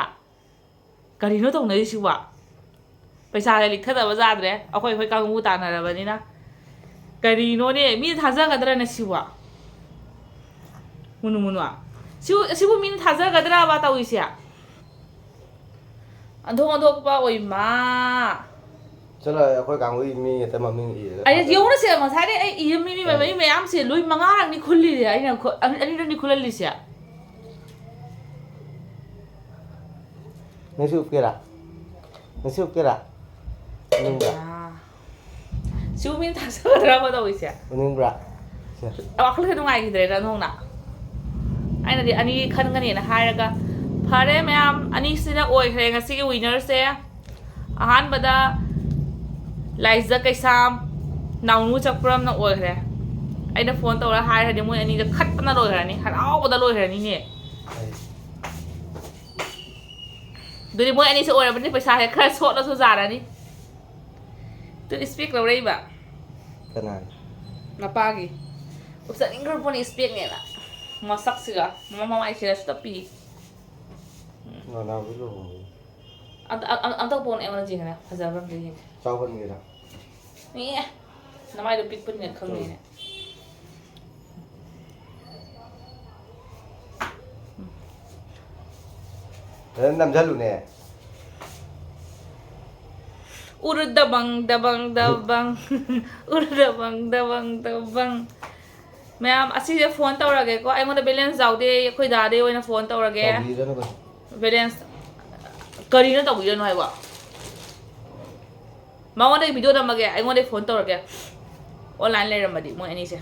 ꯀꯔꯤꯅꯣ ꯇꯧꯅꯔꯤꯁꯤꯕꯣ? ꯄꯩꯁꯥꯁꯦ ꯂꯤꯛꯊꯗꯕ ꯌꯥꯗ꯭ꯔꯦ, ꯑꯩꯈꯣꯏ ꯑꯩꯈꯣꯏ ꯀꯥꯡꯕꯨ ꯇꯥꯟꯅꯔꯕꯅꯤꯅ꯫ ꯀꯔꯤꯅꯣꯅꯦ, ꯃꯤꯅ ꯊꯥꯖꯒꯗ꯭ꯔꯅꯦ ꯁꯤꯕꯣ? ꯃꯨꯅꯨ ꯃꯨꯅꯨ꯫ ꯁꯤꯕꯨ, ꯁꯤꯕꯨ ꯃꯤꯅ ꯊꯥꯖꯒꯗ꯭ꯔꯕ ꯇꯧꯔꯤꯁꯦ? ꯑꯣꯟꯊꯣꯛ ꯑꯣꯟꯊꯣꯛꯄ ꯑꯣꯏꯃ꯫ ꯆꯠꯂꯣ, ꯑꯩꯈꯣꯏ ꯀꯥꯡꯕꯨꯒꯤ ꯃꯤ ꯍꯦꯛꯇ ꯃꯃꯤꯡ ꯏꯔꯒ ꯑꯩ ꯊꯥꯖꯜꯂꯣ꯫ ꯌꯦꯡꯉꯨꯅꯦ ꯁꯦ, ꯉꯁꯥꯏꯗꯩ ꯑꯩ ꯏꯔꯝꯃꯤ ꯃꯤ ꯃ-, ꯃꯤ ꯃꯌꯥꯝꯁꯦ ꯂꯣꯏ ꯃꯉꯥꯔꯛꯅꯤ ꯈꯨꯜꯂꯤꯁꯦ, ꯑꯩꯅ ꯈꯨ-, ꯑꯅꯤ-, ꯑꯅꯤꯔꯛꯅꯤ ꯈꯨꯜꯍꯜꯂꯤꯁꯦ꯫ ꯅꯪꯁꯨ ꯎꯞꯀꯦꯔꯥ? ꯅꯪꯁꯨ ꯎꯞꯀꯦꯔꯥ? ꯎꯅꯤꯡꯕ꯭ꯔꯥ? ꯁꯤꯕꯨ ꯃꯤꯅ ꯊꯥꯖꯒꯗ꯭ꯔꯕ ꯇꯧꯔꯤꯁꯦ? ꯎꯅꯤꯡꯕ꯭ꯔꯥ? ꯁꯦ꯫ ꯋꯥꯈꯜꯁꯦ ꯅꯨꯡꯉꯥꯏꯈꯤꯗ꯭ꯔꯦꯗ ꯑꯣꯟꯊꯣꯛꯅ꯫ ꯑꯩꯅꯗꯤ ꯑꯅꯤ ꯈꯟꯒꯅꯦꯅ ꯍꯥꯏꯔꯒ, ꯐꯔꯦ ꯃꯌꯥꯝ, ꯑꯅꯤꯁꯤꯅ ꯑꯣꯏꯈ꯭ꯔꯦ ꯉꯁꯤꯒꯤ ꯋꯤꯅꯔꯁꯦ꯫ ꯑꯍꯥꯟꯕꯗ ꯂꯥꯏꯖ ꯀꯩꯁꯥꯝ, ꯅꯥꯎꯅꯨ ꯆꯛꯄ꯭ꯔꯝꯅ ꯑꯣꯏꯈ꯭ꯔꯦ꯫ ꯑꯩꯅ ꯐꯣꯟ ꯇꯧꯔ ꯍꯥꯏꯈ꯭ꯔꯗꯤ ꯃꯣꯏ ꯑꯅꯤꯗ ꯈꯠꯄꯅ ꯂꯣꯏꯈ꯭ꯔꯅꯤ, ꯍꯔꯥꯎꯕꯗ ꯂꯣꯏꯈ꯭ꯔꯅꯤꯅꯦ꯫ ꯑꯗꯨꯗꯤ ꯃꯣꯏ ꯑꯅꯤꯁꯦ ꯑꯣꯏꯔꯕꯅꯤ, ꯄꯩꯁꯥꯁꯦ ꯈꯔ ꯁꯣꯠꯂꯁꯨ ꯌꯥꯔꯅꯤ꯫ ꯇꯨ ꯏꯁꯄꯦꯛ ꯂꯧꯔꯛꯏꯕ꯫ ꯀꯅꯥꯅ? ꯃꯄꯥꯒꯤ꯫ ꯎꯞꯆꯅꯤꯡꯈ꯭ꯔ ꯄꯣꯠꯅꯤ ꯏꯁꯄꯦꯛꯅꯦꯅ꯫ ꯃꯁꯛꯁꯤꯒ ꯃꯃꯥ ꯃꯃꯥꯏꯁꯤꯗ ꯁꯤꯗ ꯄꯤ꯫ ꯅꯅꯥꯎꯒꯤ ꯂꯨꯍꯣꯡꯕꯒꯤ꯫ ꯑꯝꯇ ꯑꯝ- ꯑꯝꯇ ꯄꯣꯟ ꯑꯩꯉꯣꯟꯗ ꯌꯦꯡꯉꯦ, ꯐꯖꯕ꯭ꯔꯥ ꯑꯝꯇ ꯌꯦꯡꯒꯦ꯫ ꯆꯥꯎꯍꯟꯒꯦꯔꯥ? ꯑꯦ, ꯅꯃꯥꯏꯗꯣ ꯄꯤꯛꯄꯅꯤꯅ ꯈꯪꯉꯦꯅꯦ꯫ ꯐꯖꯅ ꯅꯝꯁꯤꯜꯂꯨꯅꯦ꯫ ꯎꯔꯨ ꯗꯕꯪ ꯗꯕꯪ ꯗꯕꯪ꯫ ꯎꯔꯨ ꯗꯕꯪ ꯗꯕꯪ ꯗꯕꯪ꯫ ꯃꯌꯥꯝ, ꯑꯁꯤꯁꯦ ꯐꯣꯟ ꯇꯧꯔꯒꯦꯀꯣ꯫ ꯑꯩꯉꯣꯟꯗ ꯕꯦꯂꯦꯟꯁ ꯌꯥꯎꯗꯦ, ꯑꯩꯈꯣꯏ ꯗꯥꯗꯩ ꯑꯣꯏꯅ ꯐꯣꯟ ꯇꯧꯔꯒꯦ꯫ ꯇꯧꯕꯤꯔꯅꯨ ꯀꯩꯁꯨ꯫ ꯕꯦꯂꯦꯟꯁ ꯀꯔꯤꯅꯣ ꯇꯧꯕꯤꯔꯅꯨ ꯍꯥꯏꯕꯣ? ꯃꯉꯣꯟꯗꯒꯤ ꯚꯤꯗꯤꯑꯣ ꯅꯝꯃꯒꯦ, ꯑꯩꯉꯣꯟꯗꯒꯤ ꯐꯣꯟ ꯇꯧꯔꯒꯦ꯫ ꯑꯣꯟꯂꯥꯏꯟ ꯂꯩꯔꯝꯃꯗꯤ ꯃꯣꯏ ꯑꯅꯤꯁꯦ꯫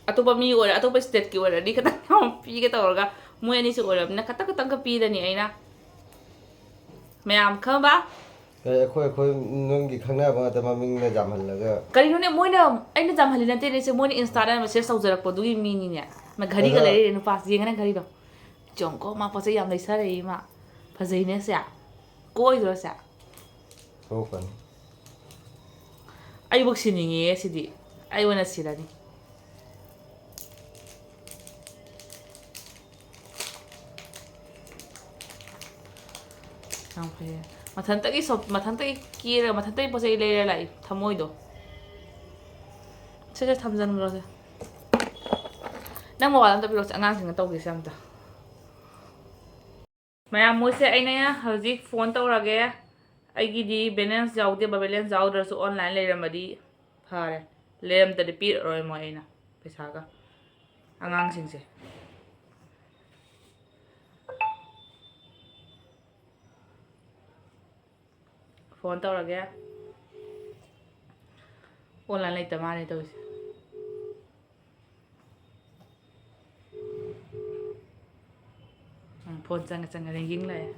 ꯑꯇꯣꯞꯄ ꯃꯤ ꯑꯣꯏꯔ, ꯑꯇꯣꯞꯄ ꯁ꯭ꯇꯦꯠꯀꯤ ꯑꯣꯏꯔꯗꯤ ꯈꯤꯇꯪ ꯌꯥꯝ ꯄꯤꯒꯦ ꯇꯧꯔꯒ, ꯃꯣꯏ ꯑꯅꯤꯁꯨ ꯑꯣꯏꯔꯕꯅꯤꯅ ꯈꯤꯇꯪ ꯈꯤꯇꯪꯒ ꯄꯤꯔꯅꯤ ꯑꯩꯅ꯫ ꯃꯌꯥꯝ ꯈꯪꯕ? ꯀꯩ ꯑꯩꯈꯣꯏ ꯑꯩꯈꯣꯏ ꯅꯪꯒꯤ ꯈꯪꯅꯕ ꯉꯥꯛꯇ ꯃꯃꯤꯡꯅ ꯌꯥꯝꯍꯜꯂꯒ? ꯀꯔꯤꯅꯣꯅꯦ, ꯃꯣꯏꯅ, ꯑꯩꯅ ꯌꯥꯝꯍꯜꯂꯤ ꯅꯠꯇꯦꯅꯦ, ꯁꯦ, ꯃꯣꯏꯅ ꯏꯟꯁꯇꯥꯗ ꯃꯦꯁꯦꯖ ꯇꯧꯖꯔꯛꯄꯗꯨꯒꯤ ꯃꯤꯅꯤꯅꯦ꯫ ꯃꯥ ꯘꯔꯤꯒ ꯑꯗꯣ ꯂꯩꯔꯦ, ꯅꯨꯄꯥꯁꯤ ꯌꯦꯡꯉꯅ ꯘꯔꯤꯗꯣ꯫ ꯆꯣꯡꯀꯣ, ꯃꯥ ꯄꯣꯠ ꯆꯩ ꯌꯥꯝ ꯂꯩꯁꯔꯛꯏ ꯃꯥ꯫ ꯐꯖꯩꯅꯦ ꯁꯦ꯫ ꯀꯣꯏꯗ꯭ꯔꯣ ꯁꯦ? ꯊꯣꯛꯀꯅꯤ꯫ ꯑꯩꯕꯨ ꯁꯤꯅꯤꯡꯉꯦ ꯁꯤꯗꯤ꯫ ꯑꯩ ꯑꯣꯏꯅ ꯁꯤꯔꯅꯤ꯫ ꯌꯥꯝ ꯐꯩꯌꯦ꯫ ꯃꯊꯟꯇꯒꯤ ꯁꯣꯞ-, ꯃꯊꯟꯇꯒꯤ ꯀꯦꯔꯒ, ꯃꯊꯟꯇꯒꯤ ꯄꯣꯠ ꯆꯩ ꯂꯩꯔ ꯂꯥꯛꯏ ꯊꯃꯣꯏꯗꯣ꯫ ꯁꯦ, ꯁꯦ, ꯊꯝꯖꯟꯈ꯭ꯔꯣꯁꯦ꯫ ꯅꯪ ꯃꯣꯕꯥꯏꯜ ꯑꯝꯇ ꯄꯤꯔꯛꯑꯣꯁꯦ, ꯑꯉꯥꯡꯁꯤꯡꯅ ꯇꯧꯒꯦꯁꯦ ꯑꯝꯇ꯫ ꯃꯌꯥꯝ, ꯃꯣꯏꯁꯦ ꯑꯩꯅ ꯍꯧꯖꯤꯛ ꯐꯣꯟ ꯇꯧꯔꯒꯦ꯫ ꯑꯩꯒꯤꯗꯤ ꯕꯦꯂꯦꯟꯁ ꯌꯥꯎꯗꯦꯕ, ꯕꯦꯂꯦꯟꯁ ꯌꯥꯎꯗ꯭ꯔꯁꯨ ꯑꯣꯟꯂꯥꯏꯟ ꯂꯩꯔꯝꯃꯗꯤ ꯐꯔꯦ, ꯂꯩꯔꯝꯗ꯭ꯔꯗꯤ ꯄꯤꯔꯛꯑꯔꯣꯏ ꯃꯣꯏ ꯑꯩꯅ ꯄꯩꯁꯥꯒ꯫ ꯑꯉꯥꯡꯁꯤꯡꯁꯦ꯫ ꯐꯣꯟ ꯇꯧꯔꯒꯦ꯫ ꯑꯣꯟꯂꯥꯏꯟ ꯂꯩꯇ ꯃꯥꯜꯂꯦ ꯇꯧꯔꯤꯁꯦ꯫ ꯎꯝ, ꯐꯣꯟ ꯆꯪꯉ ꯆꯪꯉ ꯔꯤꯡꯒꯤꯡ ꯂꯥꯛꯑꯦ꯫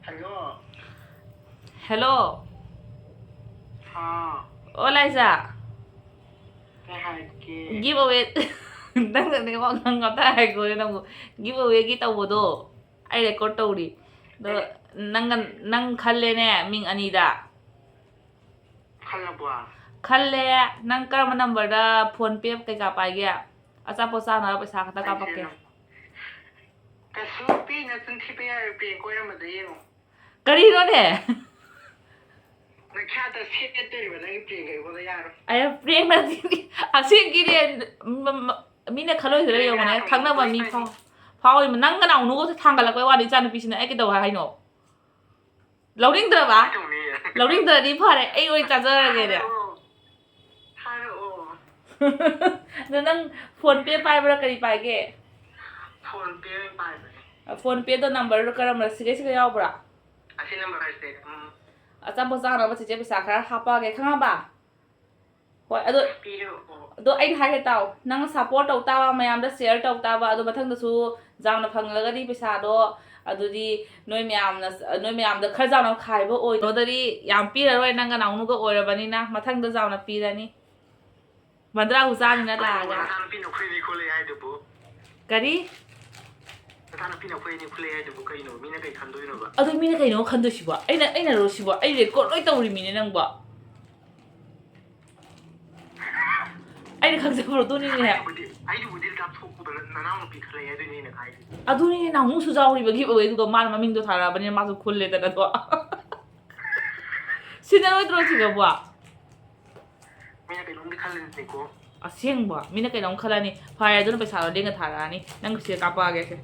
ꯍꯜꯂꯣ꯫ ꯍꯦꯜꯂꯣ꯫ ꯍꯥꯎ꯫ ꯑꯣ, ꯂꯥꯏꯖꯥ꯫ ꯀꯩ ꯍꯥꯏꯒꯦ? ꯒꯤꯞ ꯑꯋꯦ꯫ ꯅꯪꯅ ꯅꯦꯠꯋꯥꯛ ꯅꯪ ꯉꯥꯛꯇ ꯍꯥꯏꯈꯣꯅꯦ ꯅꯪꯕꯨ꯫ ꯒꯤꯞ ꯑꯋꯦꯒꯤ ꯇꯧꯕꯗꯣ ꯑꯩ ꯔꯦꯀꯣꯔꯠ ꯇꯧꯔꯤ꯫ ꯑꯗꯣ ꯅꯪ, ꯅꯪ ꯈꯜꯂꯦꯅꯦ ꯃꯤꯡ ꯑꯅꯤꯗ꯫ ꯈꯜꯂꯕꯣ? ꯈꯜꯂꯦ꯫ ꯅꯪ ꯀꯔꯝꯕ ꯅꯝꯕꯔꯗ ꯐꯣꯟ ꯄꯦ ꯀꯩꯀꯥ ꯄꯥꯏꯒꯦ? ꯑꯆꯥꯄꯣꯠ ꯆꯥꯅꯕ ꯄꯩꯁꯥ ꯈꯛꯇ ꯀꯥꯞꯄꯛꯀꯦ꯫ ꯀꯩꯁꯨ ꯄꯦꯅ ꯆꯤꯟ ꯊꯤꯕ ꯌꯥꯔꯣꯏ, ꯄꯦ ꯀꯣꯏꯔꯝꯕꯗ ꯌꯦꯡꯉꯣ꯫ ꯀꯔꯤꯅꯣꯅꯦ? ꯅꯈ꯭ꯌꯥꯠꯇ ꯁꯦꯠꯇꯣꯔꯤꯕ ꯅꯪꯒꯤ ꯄꯦꯒ ꯑꯩꯉꯣꯟꯗ ꯌꯥꯔꯣꯏ꯫ ꯑꯩ ꯄ꯭ꯔꯦꯡ ꯅꯠꯇꯦ꯫ ꯑꯁꯦꯡꯀꯤꯅꯦ꯫ ꯃ-, ꯃ-, ꯃꯤꯅ ꯈꯜꯂꯣꯏꯁꯤꯔ ꯌꯦꯡꯉꯣꯅꯦ꯫ ꯈꯪꯅꯕ ꯃꯤ ꯐꯥꯎ-, ꯐꯥꯎꯏ꯫ ꯅꯪ ꯅꯅꯥꯎ ꯅꯨꯒꯣꯁꯦ ꯊꯥꯡꯒꯠꯂꯛꯄꯩ ꯋꯥꯅꯤ, ꯏꯆꯥꯅꯨꯄꯤꯁꯤꯅ꯫ ꯑꯩ ꯀꯩꯗꯧ ꯍꯥꯏꯅꯣ? ꯂꯧꯅꯤꯡꯗ꯭ꯔꯕ? ꯀꯩꯗꯧꯅꯤ? ꯂꯧꯅꯤꯡꯗ꯭ꯔꯗꯤ ꯐꯔꯦ, ꯑꯩ ꯑꯣꯏ ꯆꯥꯖꯔꯒꯦꯅꯦ꯫ ꯍꯥꯏꯔꯛꯑꯣ꯫ ꯍꯥꯏꯔꯛꯑꯣ꯫ ꯑꯗꯣ ꯅꯪ ꯐꯣꯟ ꯄꯦ ꯄꯥꯏꯕ꯭ꯔꯥ, ꯀꯔꯤ ꯄꯥꯏꯒꯦ? ꯐꯣꯟ ꯄꯦ ꯑꯣꯏꯅ ꯄꯥꯏꯕꯅꯦ꯫ ꯐꯣꯟ ꯄꯦꯗꯣ ꯅꯝꯕꯔꯗꯣ ꯀꯔꯝꯕ ꯁꯤꯒꯩ ꯁꯤꯒ ꯌꯥꯎꯕ꯭ꯔꯥ? ꯑꯁꯤ ꯅꯝꯕꯔꯁꯦ꯫ ꯎꯝ꯫ ꯑꯆꯥꯄꯣꯠ ꯆꯥꯅꯕ ꯆꯤꯆꯦ ꯄꯩꯁꯥ ꯈꯔ ꯍꯥꯞꯄꯛꯑꯒꯦ, ꯈꯪꯉꯕ? ꯍꯣꯏ, ꯑꯗꯣ ꯄꯤꯔꯛꯑꯣ꯫ ꯑꯗꯣ ꯑꯩꯅ ꯍꯥꯏꯒꯦ ꯇꯥꯎ, ꯅꯪꯅ ꯁꯞꯄꯣꯔꯠ ꯇꯧ ꯇꯥꯕ, ꯃꯌꯥꯝꯗ ꯁꯤꯌꯔ ꯇꯧ ꯇꯥꯕ, ꯑꯗꯣ ꯃꯊꯪꯗꯁꯨ ꯆꯥꯎꯅ ꯐꯪꯂꯒꯗꯤ ꯄꯩꯁꯥꯗꯣ, ꯑꯗꯨꯗꯤ ꯅꯣꯏ ꯃꯌꯥꯝꯅ, ꯅꯣꯏ ꯃꯌꯥꯝꯗ ꯈꯔ ꯆꯥꯎꯅ ꯈꯥꯏꯕ ꯑꯣꯏꯗ꯭ꯔꯗꯤ ꯌꯥꯝ ꯄꯤꯔꯔꯣꯏ, ꯅꯪꯒ ꯅꯥꯎꯅꯨꯒ ꯑꯣꯏꯔꯕꯅꯤꯅ ꯃꯊꯪꯗ ꯆꯥꯎꯅ ꯄꯤꯔꯅꯤ꯫ ꯃꯟꯗ꯭ꯔꯥ ꯍꯨ ꯆꯥꯅꯤꯅ ꯂꯥꯛꯑꯒ꯫ ꯅꯆꯥꯅꯨꯄꯤꯅ ꯑꯩꯈꯣꯏꯅꯤ ꯈꯣꯠꯂꯦ ꯍꯥꯏꯗꯨꯕꯨ꯫ ꯀꯔꯤ? ꯅꯆꯥꯅꯨꯄꯤꯅ ꯑꯩꯈꯣꯏꯅꯤ ꯈꯨꯠꯂꯦ ꯍꯥꯏꯗꯨꯕꯨ ꯀꯩꯅꯣ? ꯃꯤꯅ ꯀꯩ ꯈꯟꯗꯣꯏꯅꯣꯕ? ꯑꯗꯨ ꯃꯤꯅ ꯀꯩꯅꯣ ꯈꯟꯗꯣꯏꯁꯤꯕꯣ? ꯑꯩꯅ, ꯑꯩꯅꯔꯣ ꯁꯤꯕꯣ? ꯑꯩ ꯔꯦꯀꯣꯔꯠ ꯂꯣꯏ ꯇꯧꯔꯤꯃꯤꯅꯦ ꯅꯪꯕꯣ꯫ ꯑꯩꯅ ꯈꯪꯖꯕ꯭ꯔꯣ? ꯑꯗꯨꯅꯤꯅꯦ꯫ ꯑꯩꯕꯨꯗꯤ, ꯑꯩꯕꯨꯗꯤ ꯂꯥꯞꯊꯣꯛꯄꯗ ꯅꯅꯥꯎꯅꯨꯄꯤ ꯈꯜꯂꯦ ꯍꯥꯏꯗꯣꯏꯅꯦ ꯑꯩꯅ ꯍꯥꯏꯁꯦ꯫ ꯑꯗꯨꯅꯤꯅꯦ, ꯅꯍꯥꯟꯃꯨꯛꯁꯨ ꯌꯥꯎꯔꯤꯕꯒꯤ ꯑꯣꯏ, ꯑꯗꯨꯒ ꯃꯥꯅ ꯃꯃꯤꯡꯗꯣ ꯊꯥꯔꯛꯑꯕꯅꯤꯅ ꯃꯥꯁꯨ ꯈꯨꯜꯂꯦꯗꯅ ꯑꯗꯣ꯫ ꯁꯤꯟꯅꯔꯣꯏꯗ꯭ꯔꯣ ꯁꯤꯒꯕꯣ? ꯃꯤꯅ ꯀꯩꯅꯣꯝꯗꯤ ꯈꯜꯂꯤꯅꯤꯀꯣ꯫ ꯑꯁꯦꯡꯕ ꯃꯤꯅ ꯀꯩꯅꯣꯝ ꯈꯜꯂꯅꯤ꯫ ꯐꯔꯦ, ꯑꯗꯨꯅ ꯄꯩꯁꯥꯗꯣ ꯂꯦꯡꯉ ꯊꯥꯔꯛꯑꯅꯤ꯫ ꯅꯪ ꯁꯤꯗ ꯀꯥꯞꯄꯛꯑꯒꯦ ꯁꯦ꯫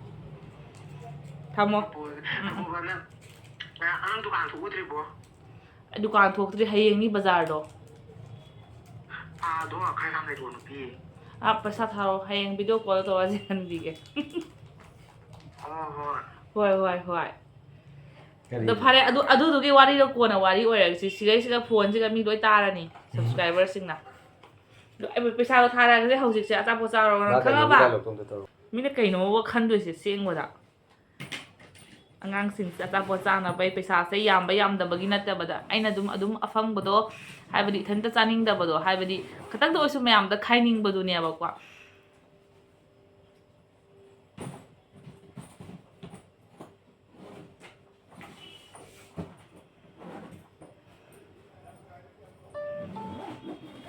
ꯊꯝꯃꯣ꯫ ꯎꯝ, ꯎꯝ꯫ ꯑꯗꯨꯒ ꯅꯪ, ꯅꯪ ꯗꯨꯀꯥꯟ ꯊꯣꯛꯎꯗ꯭ꯔꯤꯕꯣ? ꯑꯩ ꯗꯨꯀꯥꯟ ꯊꯣꯛꯇ꯭ꯔꯤ, ꯍꯌꯦꯡꯅꯤ ꯕꯖꯥꯔꯗꯣ꯫ ꯑꯥꯗꯣ ꯈꯔ ꯌꯥꯝ ꯂꯩꯔꯛꯑꯣ ꯅꯨꯄꯤ꯫ ꯑꯥ, ꯄꯩꯁꯥ ꯊꯥꯔꯛꯑꯣ, ꯍꯌꯦꯡ ꯚꯤꯗꯤꯑꯣ ꯀꯣꯜ ꯇꯧꯔꯁꯤ ꯈꯟꯕꯤꯒꯦ꯫ ꯍꯣꯏ, ꯍꯣꯏ꯫ ꯍꯣꯏ, ꯍꯣꯏ, ꯍꯣꯏ꯫ ꯀꯔꯤ? ꯑꯗꯣ ꯐꯔꯦ, ꯑꯗꯨ, ꯑꯗꯨꯗꯨꯒꯤ ꯋꯥꯔꯤꯗꯣ ꯀꯣꯟꯅ ꯋꯥꯔꯤ ꯑꯣꯏꯔꯁꯤ꯫ ꯁꯤꯒꯩꯁꯤꯒ ꯐꯣꯟꯁꯤꯒ ꯃꯤ ꯂꯣꯏ ꯇꯥꯔꯅꯤ, ꯁꯕꯁꯀ꯭ꯔꯥꯏꯕꯔꯁꯤꯡꯅ꯫ ꯑꯗꯣ ꯑꯩ ꯄꯩꯁꯥꯗꯣ ꯊꯥꯔꯛꯑꯒꯦ ꯍꯧꯖꯤꯛꯁꯦ, ꯑꯆꯥꯄꯣꯠ ꯆꯥꯔꯣ ꯅꯪ, ꯃꯥ ꯀꯩꯅꯣꯒꯤ ꯈꯪꯉꯕ? ꯗꯥꯏꯂꯣꯛꯇꯣ ꯑꯝꯇ ꯇꯧꯔꯣ꯫ ꯃꯤꯅ ꯀꯩꯅꯣꯕ ꯈꯟꯗꯣꯏꯁꯦ ꯑꯁꯦꯡꯕꯗ꯫ ꯑꯉꯥꯡꯁꯤꯡꯁꯦ ꯑꯆꯥꯄꯣꯠ ꯆꯥꯅꯕ ꯄꯩꯁꯥꯁꯦ ꯌꯥꯝꯕ ꯌꯥꯝꯗꯕꯒꯤ ꯅꯠꯇꯕꯗ, ꯑꯩꯅ ꯑꯗꯨꯝ, ꯑꯗꯨꯝ ꯑꯐꯪꯕꯗꯣ, ꯍꯥꯏꯕꯗꯤ ꯏꯊꯟꯇ ꯆꯥꯅꯤꯡꯗꯕꯗꯣ, ꯍꯥꯏꯕꯗꯤ ꯈꯤꯇꯪꯗ ꯑꯣꯏꯁꯨ ꯃꯌꯥꯝꯗ ꯈꯥꯏꯅꯤꯡꯕꯗꯨꯅꯦꯕꯀꯣ꯫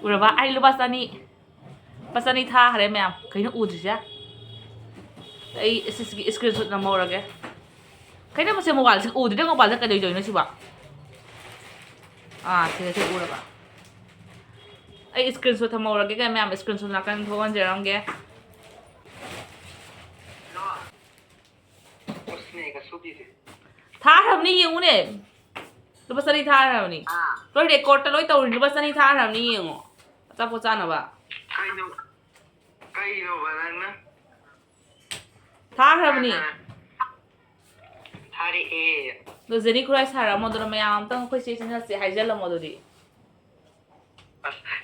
ꯎꯔꯕ? ꯑꯩ ꯂꯨꯄꯥ ꯆꯅꯤ, ꯂꯨꯄꯥ ꯆꯅꯤ ꯊꯥꯈ꯭ꯔꯦ ꯃꯌꯥꯝ꯫ ꯀꯩꯅꯣ ꯎꯗ꯭ꯔꯤꯁꯦ? ꯑꯩ ꯁꯤꯒꯤ screenshot ꯅꯝꯍꯧꯔꯒꯦ꯫ ꯀꯩꯅꯣ ꯃꯁꯦ, ꯃꯣꯕꯥꯏꯜꯁꯦ ꯎꯗ꯭ꯔꯤꯗ, ꯃꯣꯕꯥꯏꯜꯗ ꯀꯩꯗꯧꯗꯣꯏꯅꯣ ꯁꯤꯕꯣ? ꯑꯥ, ꯁꯤꯗ ꯁꯤ ꯎꯔꯕ? ꯑꯩ screenshot ꯊꯝꯍꯧꯔꯒꯦ ꯀꯩ ꯃꯌꯥꯝ, screenshot ꯅꯥꯀꯟ ꯊꯣꯛꯍꯟꯖꯔꯝꯒꯦ꯫ ꯊꯥꯈ꯭ꯔꯕꯅꯤ, ꯌꯦꯡꯉꯨꯅꯦ꯫ ꯂꯨꯄꯥ ꯆꯅꯤ ꯊꯥꯈ꯭ꯔꯕꯅꯤ꯫ ꯑꯥ꯫ ꯂꯣꯏ ꯔꯦꯀꯣꯔꯠꯇ ꯂꯣꯏ ꯇꯧꯔꯤ꯫ ꯂꯨꯄꯥ ꯆꯅꯤ ꯊꯥꯈ꯭ꯔꯕꯅꯤ, ꯌꯦꯡꯉꯣ꯫ ꯑꯆꯥꯄꯣꯠ ꯆꯥꯅꯕ꯫ ꯀꯩꯅꯣ? ꯀꯩꯅꯣꯕ ꯅꯪꯅ? ꯊꯥꯈ꯭ꯔꯕꯅꯤ꯫ ꯑꯥ꯫ ꯊꯥꯔꯛꯑꯦ꯫ ꯑꯗꯣ ꯖꯦꯅꯤ ꯈꯨꯔꯥꯏ ꯁꯥꯔꯛꯑꯝꯃꯣ, ꯑꯗꯨꯅ ꯃꯌꯥꯝ ꯑꯝꯇꯪ ꯑꯩꯈꯣꯏ ꯆꯦ ꯆꯦꯟꯅꯁꯦ ꯍꯥꯏꯖꯜꯂꯝꯃꯣ ꯑꯗꯨꯗꯤ꯫ ꯑꯁ,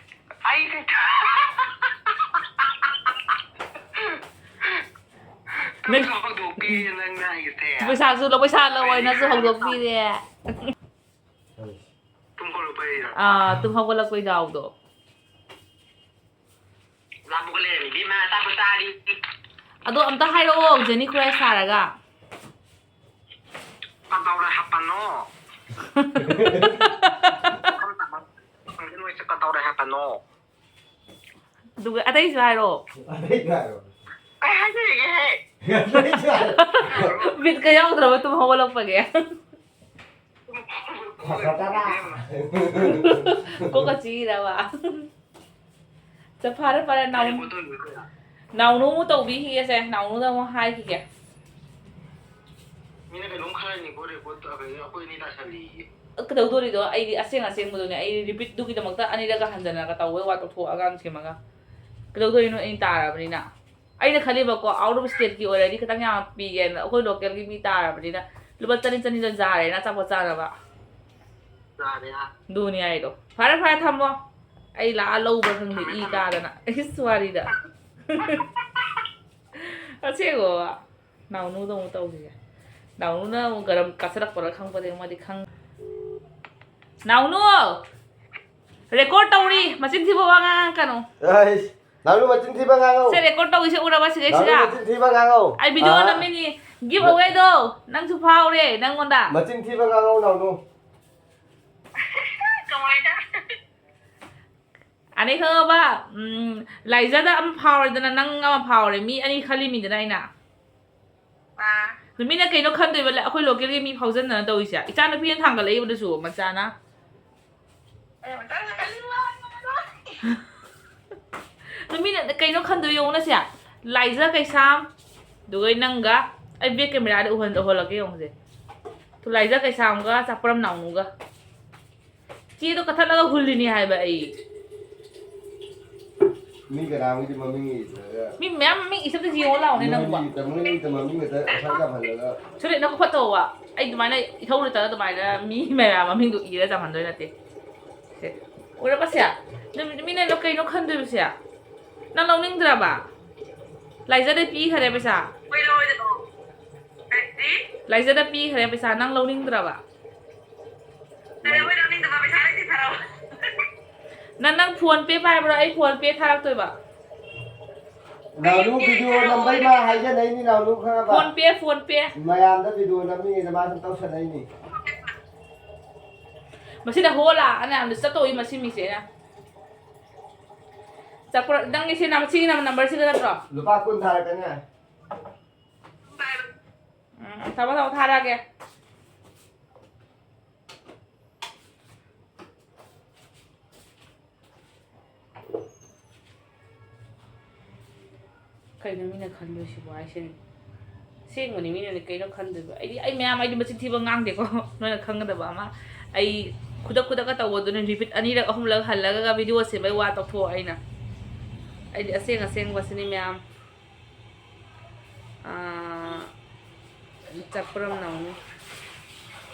ꯄꯩꯁꯥꯁꯨ ꯂꯧ, ꯄꯩꯁꯥ ꯂꯧ ꯍꯥꯏꯅꯁꯨ ꯍꯧꯗꯣꯛꯄꯤꯔꯦ꯫ ꯇꯨꯝ ꯍꯧꯒꯠꯂꯛꯄꯩꯔꯣ? ꯑꯥ, ꯇꯨꯝ ꯍꯧꯒꯠꯂꯛꯄꯩ ꯗꯥꯎꯗꯣ꯫ ꯂꯥꯝꯕꯒ ꯂꯩꯔꯝꯃꯤ, ꯏꯕꯦꯝꯃ, ꯑꯆꯥꯄꯣꯠ ꯆꯥꯔꯤ꯫ ꯑꯗꯣ ꯑꯝꯇ ꯍꯥꯏꯔꯛꯑꯣ, ꯖꯦꯅꯤ ꯈꯨꯔꯥꯏ ꯁꯥꯔꯒ꯫ ꯀꯗꯧꯔꯦ ꯍꯥꯞꯄꯅꯣ? ꯅꯣꯏꯁꯦ ꯀꯗꯧꯔꯦ ꯍꯥꯞꯄꯅꯣ? ꯑꯗꯨꯒ ꯑꯇꯩꯁꯨ ꯍꯥꯏꯔꯛꯑꯣ꯫ ꯑꯇꯩꯁꯨ ꯍꯥꯏꯔꯛꯑꯣ꯫ ꯀꯩ ꯍꯥꯏꯗꯣꯏꯔꯤꯒꯦꯍꯦ? ꯑꯇꯩꯁꯨ ꯍꯥꯏꯔꯛꯑꯣ꯫ ꯕꯤꯠꯀ ꯌꯥꯎꯗ꯭ꯔꯕ ꯇꯨꯝ ꯍꯧꯒꯠꯂꯛꯄꯒꯤ꯫ ꯐꯖꯗꯔꯥ? ꯀꯣꯛꯀ ꯆꯤꯛꯏꯔꯕ? ꯆ, ꯐꯔꯦ, ꯐꯔꯦ, ꯅꯥꯎ-, ꯀꯩꯅꯣ ꯇꯧꯔꯤꯗꯣ ꯀꯩꯅꯣ? ꯅꯥꯎꯅꯨ ꯑꯃꯨꯛ ꯇꯧꯕꯤꯈꯤꯒꯦꯁꯦ, ꯅꯥꯎꯅꯨꯗ ꯑꯃꯨꯛ ꯍꯥꯏꯈꯤꯒꯦ꯫ ꯃꯤꯅ ꯀꯩꯅꯣꯝ ꯈꯜꯂꯅꯤꯀꯣ, record ꯇꯧ-, ꯀꯩꯅꯣ, ꯑꯩꯈꯣꯏ ꯑꯅꯤ ꯇꯥꯁꯜꯂꯤꯌꯦ꯫ ꯀꯩꯗꯧꯗꯣꯔꯤꯗꯣ? ꯑꯩꯗꯤ ꯑꯁꯦꯡ ꯑꯁꯦꯡꯕꯗꯨꯅꯦ, ꯑꯩ repeat ꯗꯨꯒꯤꯗꯃꯛꯇ ꯑꯅꯤꯔꯛꯀ ꯍꯟꯖꯟꯅꯒ ꯇꯧꯕꯩ ꯋꯥ ꯇꯣꯛꯊꯣꯛꯑꯒ ꯁꯦꯝꯃꯒ꯫ ꯀꯩꯗꯧꯗꯣꯏꯅꯣ ꯑꯩꯅ ꯇꯥꯔꯕꯅꯤꯅ? ꯑꯩꯅ ꯈꯜꯂꯤꯕꯀꯣ, out of state ꯀꯤ ꯑꯣꯏꯔꯗꯤ ꯈꯤꯇꯪ ꯌꯥꯝ ꯄꯤꯒꯦꯅ, ꯑꯩꯈꯣꯏ local ꯒꯤ ꯃꯤ ꯇꯥꯔꯕꯅꯤꯅ, ꯂꯨꯄꯥ ꯆꯅꯤ ꯆꯅꯤꯗ ꯌꯥꯔꯦꯅ ꯑꯆꯥꯄꯣꯠ ꯆꯥꯅꯕ꯫ ꯌꯥꯔꯦ, ꯌꯥꯔꯦ꯫ ꯑꯗꯨꯅꯤ ꯍꯥꯏꯗꯣ꯫ ꯐꯔꯦ, ꯐꯔꯦ, ꯊꯝꯃꯣ꯫ ꯑꯩ ꯂꯥꯛꯑ ꯂꯧꯕ꯭ꯔꯥ ꯈꯪꯗꯦ, ꯊꯝꯃꯦ, ꯏ ꯊꯝꯃꯦ꯫ ꯀꯥꯗꯅ꯫ ꯏꯁ, ꯋꯥꯔꯤꯗ꯫ ꯑꯁꯦꯡꯕ꯫ ꯅꯥꯎꯅꯨꯗ ꯑꯃꯨꯛ ꯇꯧꯈꯤꯒꯦ꯫ ꯅꯥꯎꯅꯨꯅ ꯑꯃꯨꯛ ꯒꯔꯝ ꯀꯥꯁꯜꯂꯛꯄ꯭ꯔꯥ ꯈꯪꯄꯣꯠꯇꯦ, ꯃꯥꯗꯤ ꯈꯪ-, ꯅꯥꯎꯅꯨ! Record ꯇꯧꯔꯤ, ꯃꯆꯤꯟ ꯊꯤꯕ ꯋꯥ ꯉꯥꯡꯉꯛꯀꯅꯨ꯫ ꯑꯩꯁ, ꯅꯥꯎꯅꯨ ꯃꯆꯤꯟ ꯊꯤꯕ ꯉꯥꯡꯉꯧ꯫ ꯁꯦ, record ꯇꯧꯔꯤꯁꯦ ꯎꯔꯕ ꯁꯤꯗꯩꯁꯤꯗ? ꯅꯥꯎꯅꯨ ꯃꯆꯤꯟ ꯊꯤꯕ ꯉꯥꯡꯉꯧ꯫ ꯑꯩ video ꯑꯥ꯫ ꯅꯝꯃꯤꯅꯤ꯫ Give away ꯗꯣ ꯅꯪꯁꯨ ꯐꯥꯎꯔꯦ ꯅꯪꯉꯣꯟꯗ꯫ ꯃꯆꯤꯟ ꯊꯤꯕ ꯉꯥꯡꯉꯧ, ꯅꯥꯎꯅꯨ꯫ ꯀꯃꯥꯏꯅ? ꯑꯅꯤ ꯈꯪꯉꯕ? ꯎꯝ, ꯂꯥꯏꯖꯥꯗ ꯑꯃ ꯐꯥꯎꯔꯦꯗꯅ, ꯅꯪ ꯑꯃ ꯐꯥꯎꯔꯦ꯫ ꯃꯤ ꯑꯅꯤ ꯈꯜꯂꯤꯃꯤꯗꯅ ꯑꯩꯅ꯫ ꯑꯥ꯫ ꯑꯗꯨ ꯃꯤꯅ ꯀꯩꯅꯣ ꯈꯟꯗꯣꯏꯕ, ꯑꯩꯈꯣꯏ local ꯒꯤ ꯃꯤ ꯐꯥꯎꯖꯟꯗꯅ ꯇꯧꯔꯤꯁꯦ꯫ ꯏꯆꯥꯅꯨꯄꯤꯅ ꯊꯥꯡꯒꯠꯂꯛꯏꯕꯗꯨꯁꯨ ꯃꯆꯥꯅ꯫ ꯑꯗꯨ ꯃꯤꯅ ꯀꯩꯅꯣ ꯈꯟꯗꯣꯏ ꯌꯦꯡꯉꯨꯅꯁꯦ꯫ ꯂꯥꯏꯖꯥ ꯀꯩꯁꯥꯝ, ꯑꯗꯨꯒ ꯅꯪꯒ ꯑꯩ back camera ꯗ ꯎꯍꯟ-, ꯎꯍꯜꯂꯛꯀꯦ ꯌꯦꯡꯉꯨꯁꯦ꯫ ꯂꯥꯏꯖꯥ ꯀꯩꯁꯥꯝꯒ ꯆꯥꯛꯄ꯭ꯔꯝ ꯅꯥꯎꯅꯨꯒ꯫ ꯆꯦꯗꯣ ꯀꯛꯊꯠꯂꯒ ꯍꯨꯜꯂꯤꯅꯤ ꯍꯥꯏꯕ ꯑꯩ꯫ ꯃꯤ ꯀꯅꯥꯝꯒꯤꯗꯤ ꯃꯃꯤꯡ ꯏꯗ꯭ꯔꯒ ꯃꯤ ꯃꯌꯥꯝ ꯃꯃꯤꯡ ꯏꯁꯝꯇ ꯌꯦꯡꯉꯣ ꯂꯥꯎꯅꯦ ꯅꯪꯕꯣ꯫ ꯅꯣꯏꯒꯤ ꯃꯃꯤꯡ ꯈꯛꯇ ꯑꯁꯥ ꯌꯥꯝꯍꯜꯂꯒ꯫ ꯁꯨꯔꯦ, ꯅꯪ ꯈꯣꯠꯇꯧꯕ꯫ ꯑꯩ ꯑꯗꯨꯃꯥꯏꯅ ꯏꯊꯧ ꯂꯩꯇꯅ ꯑꯗꯨꯃꯥꯏꯅ ꯃꯤ ꯃꯌꯥꯝ ꯃꯃꯤꯡꯗꯣ ꯏꯔ ꯆꯥꯝꯍꯟꯗꯣꯏ ꯅꯠꯇꯦ꯫ ꯁꯦ꯫ ꯎꯔꯕ ꯁꯦ? ꯅꯨꯃꯤꯠ, ꯃꯤꯅ ꯀꯩꯅꯣ ꯈꯟꯗꯣꯏꯕꯁꯦ? ꯅꯪ ꯂꯧꯅꯤꯡꯗ꯭ꯔꯕ? ꯂꯥꯏꯖꯥꯗꯩ ꯄꯤꯈꯔꯦ ꯄꯩꯁꯥ꯫ ꯀꯩ ꯂꯧꯔꯣꯏꯗꯣꯏꯅꯣ? ꯂꯥꯏꯖꯗ ꯄꯤꯈ꯭ꯔꯦ ꯄꯩꯁꯥ, ꯅꯪ ꯂꯧꯅꯤꯡꯗ꯭ꯔꯕ? ꯀꯩꯗꯧꯕꯩ ꯂꯧꯅꯤꯡꯗꯕ? ꯄꯩꯁꯥ ꯂꯩꯇꯦ, ꯊꯥꯔꯛꯑꯣ꯫ ꯅꯪ, ꯅꯪ PhonePe ꯄꯥꯏꯕ꯭ꯔꯣ? ꯑꯩ PhonePe ꯊꯥꯔꯛꯇꯣꯏꯕ꯫ ꯅꯥꯎꯅꯨ ꯚꯤꯗꯤꯑꯣ ꯅꯝꯕꯩ ꯃꯥ ꯍꯥꯏꯖꯅꯩꯅꯤ, ꯅꯥꯎꯅꯨ ꯈꯪꯉꯕ? PhonePe, PhonePe꯫ ꯃꯌꯥꯝꯗ ꯚꯤꯗꯤꯑꯣ ꯅꯝꯃꯤꯉꯩꯗ ꯃꯥ ꯁꯨꯝ ꯇꯧꯁꯟꯅꯩꯅꯤ꯫ ꯃꯁꯤꯅ ꯍꯣ ꯂꯥꯛꯑꯅ ꯌꯥꯝꯅ ꯆꯠꯇꯧꯏ ꯃꯁꯤ ꯃꯤꯁꯦ ꯑꯩꯅ꯫ ꯆꯠꯄ꯭ꯔꯣ? ꯅꯪꯒꯤ ꯁꯤ ꯅꯝ-, ꯁꯤꯒꯤ ꯅꯝ-, ꯅꯝꯕꯔꯁꯤꯒ ꯅꯠꯇ꯭ꯔꯣ? ꯂꯨꯄꯥ ꯀꯨꯟ ꯊꯥꯔꯛꯀꯅꯤ꯫ ꯎꯝ, ꯊꯝꯃꯣ, ꯊꯝꯃꯣ, ꯊꯥꯔꯛꯑꯒꯦ꯫ ꯀꯩꯅꯣ ꯃꯤꯅ ꯈꯟꯗꯣꯏꯁꯤꯕꯨ ꯍꯥꯏꯁꯤꯅꯤ꯫ ꯑꯁꯦꯡꯕꯅꯤ, ꯃꯤꯅꯗꯤ ꯀꯩꯅꯣ ꯈꯟꯗꯣꯏꯕ? ꯑꯩꯗꯤ, ꯑꯩ ꯃꯌꯥꯝ, ꯑꯩꯗꯤ ꯃꯆꯤꯟ ꯊꯤꯕ ꯉꯥꯡꯗꯦꯀꯣ꯫ ꯅꯣꯏꯅ ꯈꯪꯒꯗꯕ ꯑꯃ, ꯑꯩ ꯈꯨꯗꯛ ꯈꯨꯗꯛꯀ ꯇꯧꯕꯗꯨꯅ repeat ꯑꯅꯤꯔꯛ ꯑꯍꯨꯝꯂꯛ ꯍꯜꯂꯒ video ꯁꯦꯝꯕꯩ ꯋꯥ ꯇꯧꯊꯣꯛꯑꯣ꯫ ꯑꯩꯅ, ꯑꯩꯗꯤ ꯑꯁꯦꯡ ꯑꯁꯦꯡꯕꯁꯤꯅꯤ ꯃꯌꯥꯝ꯫ ꯑꯥ, ꯆꯠꯄ꯭ꯔꯝ ꯅꯥꯎꯅꯨ꯫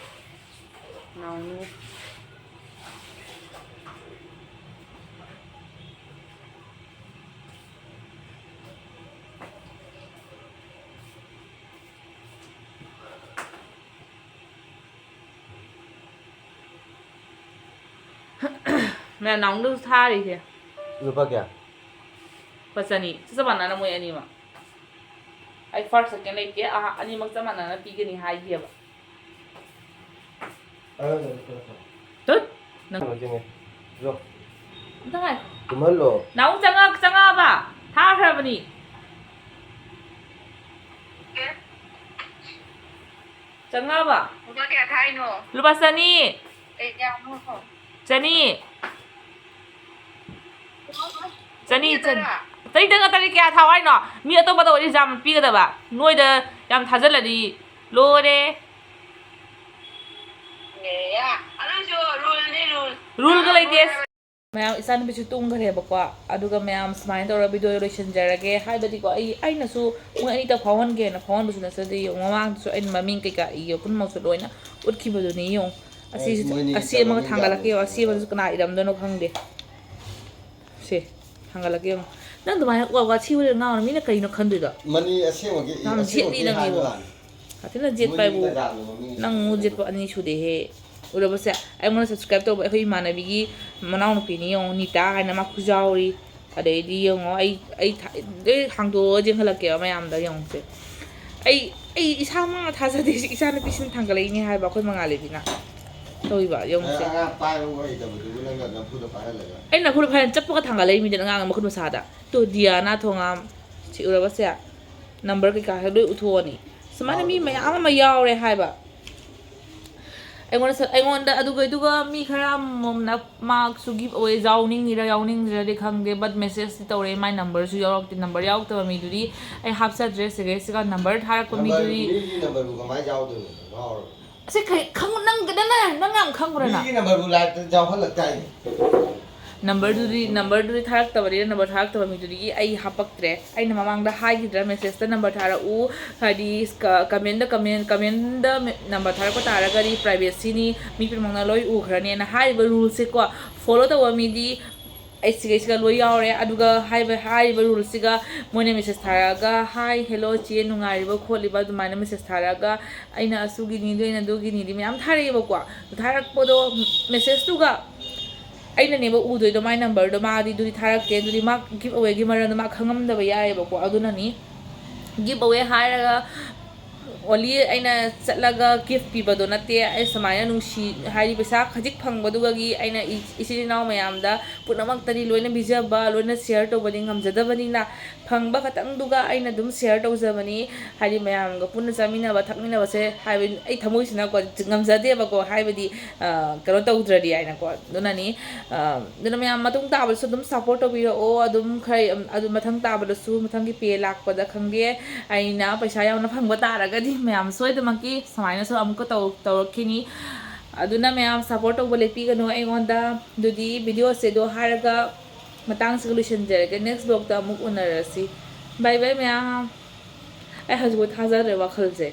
ꯅꯥꯎꯅꯨ꯫ ꯃꯌꯥꯝ ꯅꯥꯎꯅꯁꯨ ꯊꯥꯔꯤꯁꯦ꯫ ꯂꯨꯄꯥ ꯀꯌꯥ? ꯂꯨꯄꯥ ꯆꯅꯤ꯫ ꯆꯞ ꯃꯥꯟꯅꯅ ꯃꯣꯏ ꯑꯅꯤꯃꯛ꯫ ꯑꯩ first second ꯂꯩꯇꯦ꯫ ꯑꯥ, ꯑꯅꯤꯃꯛ ꯆꯞ ꯃꯥꯟꯅꯅ ꯄꯤꯒꯅꯤ ꯍꯥꯏꯈꯤꯑꯕ꯫ ꯑꯔꯣꯏꯕꯗ ꯈꯔ ꯈꯔ꯫ ꯇꯨꯠ! ꯅꯪ ꯀꯩꯅꯣꯁꯤꯅꯦ꯫ ꯂꯣ꯫ ꯑꯝꯇ ꯉꯥꯏꯈꯣ꯫ ꯇꯨꯝꯍꯜꯂꯣ꯫ ꯅꯥꯎ ꯆꯪꯉꯛ-, ꯆꯪꯉꯛꯑꯕ? ꯊꯥꯈ꯭ꯔꯕꯅꯤ꯫ ꯆꯪꯉꯛꯑꯕ? ꯂꯨꯄꯥ ꯀꯌꯥ ꯊꯥꯏꯅꯣ? ꯂꯨꯄꯥ ꯆꯅꯤ꯫ ꯀꯌꯥꯅꯣ? ꯆꯅꯤ꯫ ꯆꯅꯤ, ꯆꯅꯤ꯫ ꯆꯅꯤ ꯇꯔꯥ? ꯆꯅꯤ ꯇꯔꯥ ꯀꯌꯥ ꯊꯥꯎ ꯍꯥꯏꯅꯣ? ꯃꯤ ꯑꯇꯣꯞꯄꯗ ꯑꯣꯏꯔꯗꯤ ꯌꯥꯝ ꯄꯤꯒꯗꯕ꯫ ꯅꯣꯏꯗ ꯌꯥꯝ ꯊꯥꯖꯜꯂꯗꯤ ꯂꯣꯏꯔꯦ꯫ ꯑꯦ, ꯑꯗꯨꯏꯁꯨ rule ꯅꯤ, rule꯫ Rule ꯒ ꯂꯩꯇꯦ꯫ ꯃꯌꯥꯝ, ꯏꯆꯥꯅꯨꯄꯤꯁꯨ ꯇꯨꯝꯈ꯭ꯔꯦꯕꯀꯣ, ꯑꯗꯨꯒ ꯃꯌꯥꯝ ꯁꯨꯃꯥꯏꯅ ꯇꯧꯔꯒ video ꯂꯣꯏꯁꯤꯟꯖꯔꯒꯦ꯫ ꯍꯥꯏꯕꯗꯤꯀꯣ, ꯑꯩ, ꯑꯩꯅꯁꯨ ꯃꯣꯏ ꯑꯅꯤꯇ ꯐꯥꯎꯍꯟꯒꯦꯅ ꯐꯥꯎꯍꯟꯕꯁꯨ ꯅꯠꯆꯗꯦ꯫ ꯌꯦꯡꯉꯨ, ꯃꯃꯥꯡꯗꯁꯨ ꯑꯩꯅ ꯃꯃꯤꯡ ꯀꯩꯀꯥ ꯏꯌꯣ ꯄꯨꯝꯅꯃꯛꯁꯨ ꯂꯣꯏꯅ ꯎꯠꯈꯤꯕꯗꯨꯅꯤ꯫ ꯌꯦꯡꯉꯨ, ꯑꯁꯤ, ꯑꯩ ꯃꯣꯏꯅꯤ ꯑꯁꯤ ꯑꯃꯒ ꯃꯃꯤꯡ ꯊꯥꯡꯒꯠꯂꯛꯀꯦ꯫ ꯌꯥꯗꯕꯅꯤ꯫ ꯑꯁꯤ ꯑꯃꯗꯨꯁꯨ ꯀꯅꯥ ꯏꯔꯝꯗꯣꯏꯅꯣ ꯈꯪꯗꯦ꯫ ꯁꯦ, ꯊꯥꯡꯒꯠꯂꯛꯀꯦ ꯌꯦꯡꯉꯨ꯫ ꯅꯪ ꯑꯗꯨꯃꯥꯏꯅ ꯋꯥ-, ꯋꯥꯊꯤ ꯋꯥꯔꯦꯝ ꯉꯥꯡꯒꯅꯨ꯫ ꯃꯤꯅ ꯀꯩꯅꯣ ꯈꯟꯗꯣꯏꯗꯣ? ꯃꯅꯤ ꯑꯁꯦꯡꯕꯒꯤ, ꯌꯥꯝ ꯑꯁꯦꯡꯕꯒꯤ ꯁꯦꯠꯂꯤ ꯅꯪ ꯍꯥꯏꯕ ꯏꯕꯣ꯫ ꯋꯥꯅꯤ꯫ ꯑꯊꯤꯅ ꯖꯦꯠ ꯄꯥꯏꯕꯨ ꯅꯪ ꯃꯨ ꯖꯦꯠꯄ ꯑꯅꯤ ꯁꯨꯗꯦꯍꯦ꯫ ꯎꯔꯕꯁꯦ, ꯑꯩꯉꯣꯟꯗ ꯁꯕꯁꯀ꯭ꯔꯥꯏꯕ ꯇꯧꯕ ꯑꯩꯈꯣꯏ ꯏꯃꯥꯟꯅꯕꯤꯒꯤ ꯃꯅꯥꯎꯅꯨꯄꯤꯅꯤ ꯌꯦꯡꯉꯣ, ꯅꯤꯇꯥ ꯍꯥꯏꯅ, ꯃꯥ ꯈꯨꯖꯥꯎꯔꯤ꯫ ꯑꯗꯩꯗꯤ ꯌꯦꯡꯉꯣ, ꯑꯩ ꯑꯩ ꯊ- ꯂꯣꯏ ꯍꯥꯡꯗꯣꯛꯑꯒ ꯌꯦꯡꯍꯜꯂꯛꯀꯦꯕ ꯃꯌꯥꯝꯗ꯫ ꯌꯦꯡꯉꯨꯁꯦ, ꯑꯩ ꯑꯩ ꯏꯁꯥꯃꯛꯅ ꯊꯥꯖꯗꯦ ꯏꯆꯥ ꯅꯨꯄꯤꯁꯤꯅ ꯊꯥꯡꯒꯠꯂꯛꯏꯅꯦ ꯍꯥꯏꯕ ꯑꯩꯈꯣꯏ ꯃꯉꯥꯂꯩꯕꯤꯅ ꯇꯧꯔꯤꯕ꯫ ꯌꯦꯡꯉꯨꯁꯦ, ꯑꯉꯥꯡ ꯄꯥꯏꯕ ꯍꯩꯇꯕꯗꯨꯕꯨ ꯅꯪꯅ ꯅꯝꯐꯨꯗ ꯄꯥꯏꯍꯜꯂꯒ꯫ ꯑꯩꯅ ꯅꯝꯐꯨꯗ ꯄꯥꯏꯍꯜꯂ ꯆꯠꯄꯒ ꯊꯥꯡꯒꯠꯂꯛꯏ ꯃꯤꯗꯨꯅ ꯑꯉꯥꯡ ꯃꯈꯨꯠ ꯃꯁꯥꯗ꯫ ꯇꯣ ꯗꯤꯌꯥꯅꯥ ꯊꯣꯉꯥꯝ, ꯁꯤ ꯎꯔꯕꯁꯦ? ꯅꯝꯕꯔ ꯀꯩꯀꯥ ꯂꯣꯏ ꯎꯠꯊꯣꯛꯑꯅꯤ꯫ ꯁꯨꯃꯥꯏꯅ ꯃꯤ ꯃꯌꯥꯝ ꯑꯃ ꯌꯥꯎꯔꯦ ꯍꯥꯏꯕ꯫ ꯑꯩꯉꯣꯟꯗ ꯁ- ꯑꯩꯉꯣꯟꯗ ꯑꯗꯨꯒ ꯑꯗꯨꯒ ꯃꯤ ꯈꯔ ꯑꯃꯅ ꯃꯥꯁꯨ ꯒꯤꯐ ꯑꯋꯦ ꯌꯥꯎꯅꯤꯡꯉꯤꯔꯥ ꯌꯥꯎꯅꯤꯡꯗ꯭ꯔꯗꯤ ꯈꯪꯗꯦ, ꯕꯠ ꯃꯦꯁꯦꯖꯇꯤ ꯇꯧꯔꯛꯑꯦ꯫ ꯃꯥꯏ ꯅꯝꯕꯔꯁꯨ ꯌꯥꯎꯔꯛꯇꯦ꯫ ꯅꯝꯕꯔ ꯌꯥꯎꯔꯛꯇꯕ ꯃꯤꯗꯨꯗꯤ ꯑꯩ ꯍꯥꯞꯆꯗ꯭ꯔꯦ꯫ ꯁꯤꯒꯩꯁꯤꯒ ꯅꯝꯕꯔ ꯊꯥꯔꯛꯄ ꯃꯤꯗꯨꯗꯤ ꯃꯤꯒꯤ ꯅꯝꯕꯔꯕꯨ ꯀꯃꯥꯏꯅ ꯌꯥꯎꯗꯣꯏꯅꯣ? ꯉꯥꯎꯔꯕ? ꯑꯁꯤ ꯀꯩ ꯈꯪ ꯅꯪ ꯅꯪ ꯅꯪ ꯌꯥꯝ ꯈꯪꯕ꯭ꯔꯥ ꯅꯪ? ꯃꯤꯒꯤ ꯅꯝꯕꯔꯕꯨ ꯂꯥꯏꯐꯇ ꯌꯥꯎꯍꯜꯂꯛꯇꯥꯏꯅꯦ꯫ ꯅꯝꯕꯔꯗꯨꯗꯤ ꯅꯝꯕꯔꯗꯨꯗꯤ ꯊꯥꯔꯛꯇꯕꯅꯤꯅ ꯅꯝꯕꯔ ꯊꯥꯔꯛꯇꯕ ꯃꯤꯗꯨꯗꯒꯤ ꯑꯩ ꯍꯥꯄꯛꯇ꯭ꯔꯦ꯫ ꯑꯩꯅ ꯃꯃꯥꯡꯗ ꯍꯥꯏꯈꯤꯗ꯭ꯔꯥ ꯃꯦꯁꯦꯖꯇ ꯅꯝꯕꯔ ꯊꯥꯔꯛꯎ, ꯍꯥꯏꯗꯤ ꯀꯃꯦꯟꯗ ꯀꯃꯦꯟ ꯀꯃꯦꯟꯗ ꯅꯝꯕꯔ ꯊꯥꯔꯛꯄ ꯇꯥꯔꯒꯗꯤ ꯄ꯭ꯔꯥꯏꯚꯦꯁꯤꯅꯤ, ꯃꯤ ꯄꯨꯝꯅꯃꯛꯅ ꯂꯣꯏ ꯎꯈ꯭ꯔꯅꯤꯅ ꯍꯥꯏꯔꯤꯕ ꯔꯨꯜꯁꯦꯀꯣ ꯐꯣꯂꯣ ꯇꯧꯕ ꯃꯤꯗꯤ ꯑꯩ ꯁꯤꯒꯩꯁꯤꯒ ꯂꯣꯏ ꯌꯥꯎꯔꯦ꯫ ꯑꯗꯨꯒ ꯍꯥꯏꯕ ꯍꯥꯏꯔꯤꯕ ꯔꯨꯜꯁꯤꯒ ꯃꯣꯏꯅ ꯃꯦꯁꯦꯖ ꯊꯥꯔꯛꯑꯒ ꯍꯥꯏ ꯍꯦꯜꯂꯣ ꯆꯦ ꯅꯨꯡꯉꯥꯏꯔꯤꯕ ꯈꯣꯠꯂꯤꯕ ꯑꯗꯨꯃꯥꯏꯅ ꯃꯦꯁꯦꯖ ꯊꯥꯔꯛꯑꯒ ꯑꯩꯅ ꯑꯁꯨꯒꯤꯅꯤ ꯑꯗꯨ ꯑꯩꯅ ꯑꯗꯨꯒꯤꯅꯤꯗꯤ ꯃꯌꯥꯝ ꯊꯥꯔꯛꯑꯦꯕꯀꯣ꯫ ꯊꯥꯔꯛꯄꯗꯣ ꯃꯦꯁꯦꯖꯇꯨꯒ ꯑꯩꯅꯅꯦꯕ ꯎꯗꯣꯏꯗꯣ ꯃꯥꯏ ꯅꯝꯕꯔꯗꯣ꯫ ꯃꯥꯗꯤ ꯑꯗꯨꯗꯤ ꯊꯥꯔꯛꯇꯦ꯫ ꯑꯗꯨꯗꯤ ꯃꯥ ꯒꯤꯐ ꯑꯋꯦꯒꯤ ꯃꯔꯝꯗꯣ ꯃꯥ ꯈꯪꯉꯝꯗꯕ ꯌꯥꯏꯑꯕꯀꯣ꯫ ꯑꯗꯨꯅꯅꯤ ꯒꯤꯐ ꯑꯋꯦ ꯍꯥꯏꯔꯒ ꯑꯣꯟꯂꯤ ꯑꯩꯅ ꯆꯠꯂꯒ ꯒꯤꯐ ꯄꯤꯕꯗꯣ ꯅꯠꯇꯦ꯫ ꯑꯩ ꯁꯨꯃꯥꯏꯅ ꯅꯨꯡꯁꯤ ꯍꯥꯏꯗꯤ ꯄꯩꯁꯥ ꯈꯖꯤꯛ ꯐꯪꯕꯗꯨꯒꯤ ꯑꯩꯅ ꯏ- ꯏꯆꯤꯜ ꯏꯅꯥꯎ ꯃꯌꯥꯝꯗ ꯄꯨꯝꯅꯃꯛꯇꯗꯤ ꯂꯣꯏꯅ ꯄꯤꯖꯕ ꯂꯣꯏꯅ ꯁꯤꯌꯔ ꯇꯧꯕꯗꯤ ꯉꯝꯖꯗꯕꯅꯤꯅ ꯐꯪꯕ ꯈꯇꯪꯗꯨꯒ ꯑꯩꯅ ꯑꯗꯨꯝ ꯁꯤꯌꯔ ꯇꯧꯖꯕꯅꯤ꯫ ꯍꯥꯏꯗꯤ ꯃꯌꯥꯝꯒ ꯄꯨꯟꯅ ꯆꯥꯃꯤꯟꯅꯕ ꯊꯛꯃꯤꯟꯅꯕꯁꯦ ꯍꯥꯏꯕꯗꯤ ꯑꯩ ꯊꯃꯣꯏꯁꯤꯅꯀꯣ ꯉꯝꯖꯗꯦꯕꯀꯣ꯫ ꯍꯥꯏꯕꯗꯤ ꯀꯩꯅꯣ ꯇꯧꯗ꯭ꯔꯗꯤ ꯍꯥꯏꯅꯀꯣ꯫ ꯑꯗꯨꯅꯅꯤ꯫ ꯑꯗꯨꯅ ꯃꯌꯥꯝ ꯃꯇꯨꯡ ꯇꯥꯕꯗꯁꯨ ꯑꯗꯨꯝ ꯁꯞꯄꯣꯔꯠ ꯇꯧꯕꯤꯔꯛꯑꯣ꯫ ꯑꯗꯨꯝ ꯈꯔ ꯑꯗꯨ ꯃꯊꯪ ꯇꯥꯕꯗꯁꯨ ꯃꯊꯪꯒꯤ ꯄꯦ ꯂꯥꯛꯄꯗ ꯈꯪꯗꯦ ꯑꯩꯅ ꯄꯩꯁꯥ ꯌꯥꯝꯅ ꯐꯪꯕ ꯇꯥꯔꯒꯗꯤ ꯃꯌꯥꯝ ꯁꯣꯏꯗꯅꯃꯛꯀꯤ ꯁꯨꯃꯥꯏꯅꯁꯨ ꯑꯃꯨꯛꯀ ꯇꯧ ꯇꯧꯔꯛꯈꯤꯅꯤ꯫ ꯑꯗꯨꯅ ꯃꯌꯥꯝ ꯁꯞꯄꯣꯔꯠ ꯇꯧꯕ ꯂꯦꯞꯄꯤꯒꯅꯨ ꯑꯩꯉꯣꯟꯗ꯫ ꯑꯗꯨꯗꯤ ꯚꯤꯗꯤꯑꯣꯁꯦ ꯑꯗꯣ ꯍꯥꯏꯔꯒ ꯃꯇꯥꯡꯁꯤꯒ ꯂꯣꯏꯁꯤꯟꯖꯔꯒꯦ꯫ ꯅꯦꯛꯁ ꯕ꯭ꯂꯣꯛꯇ ꯑꯃꯨꯛ ꯎꯅꯔꯁꯤ꯫ ꯕꯥꯏ ꯕꯥꯏ ꯃꯌꯥꯝ꯫ ꯑꯩ ꯍꯧꯖꯤꯛꯐꯥꯎ ꯊꯥꯖꯗ꯭ꯔꯦ ꯋꯥꯈꯜꯁꯦ꯫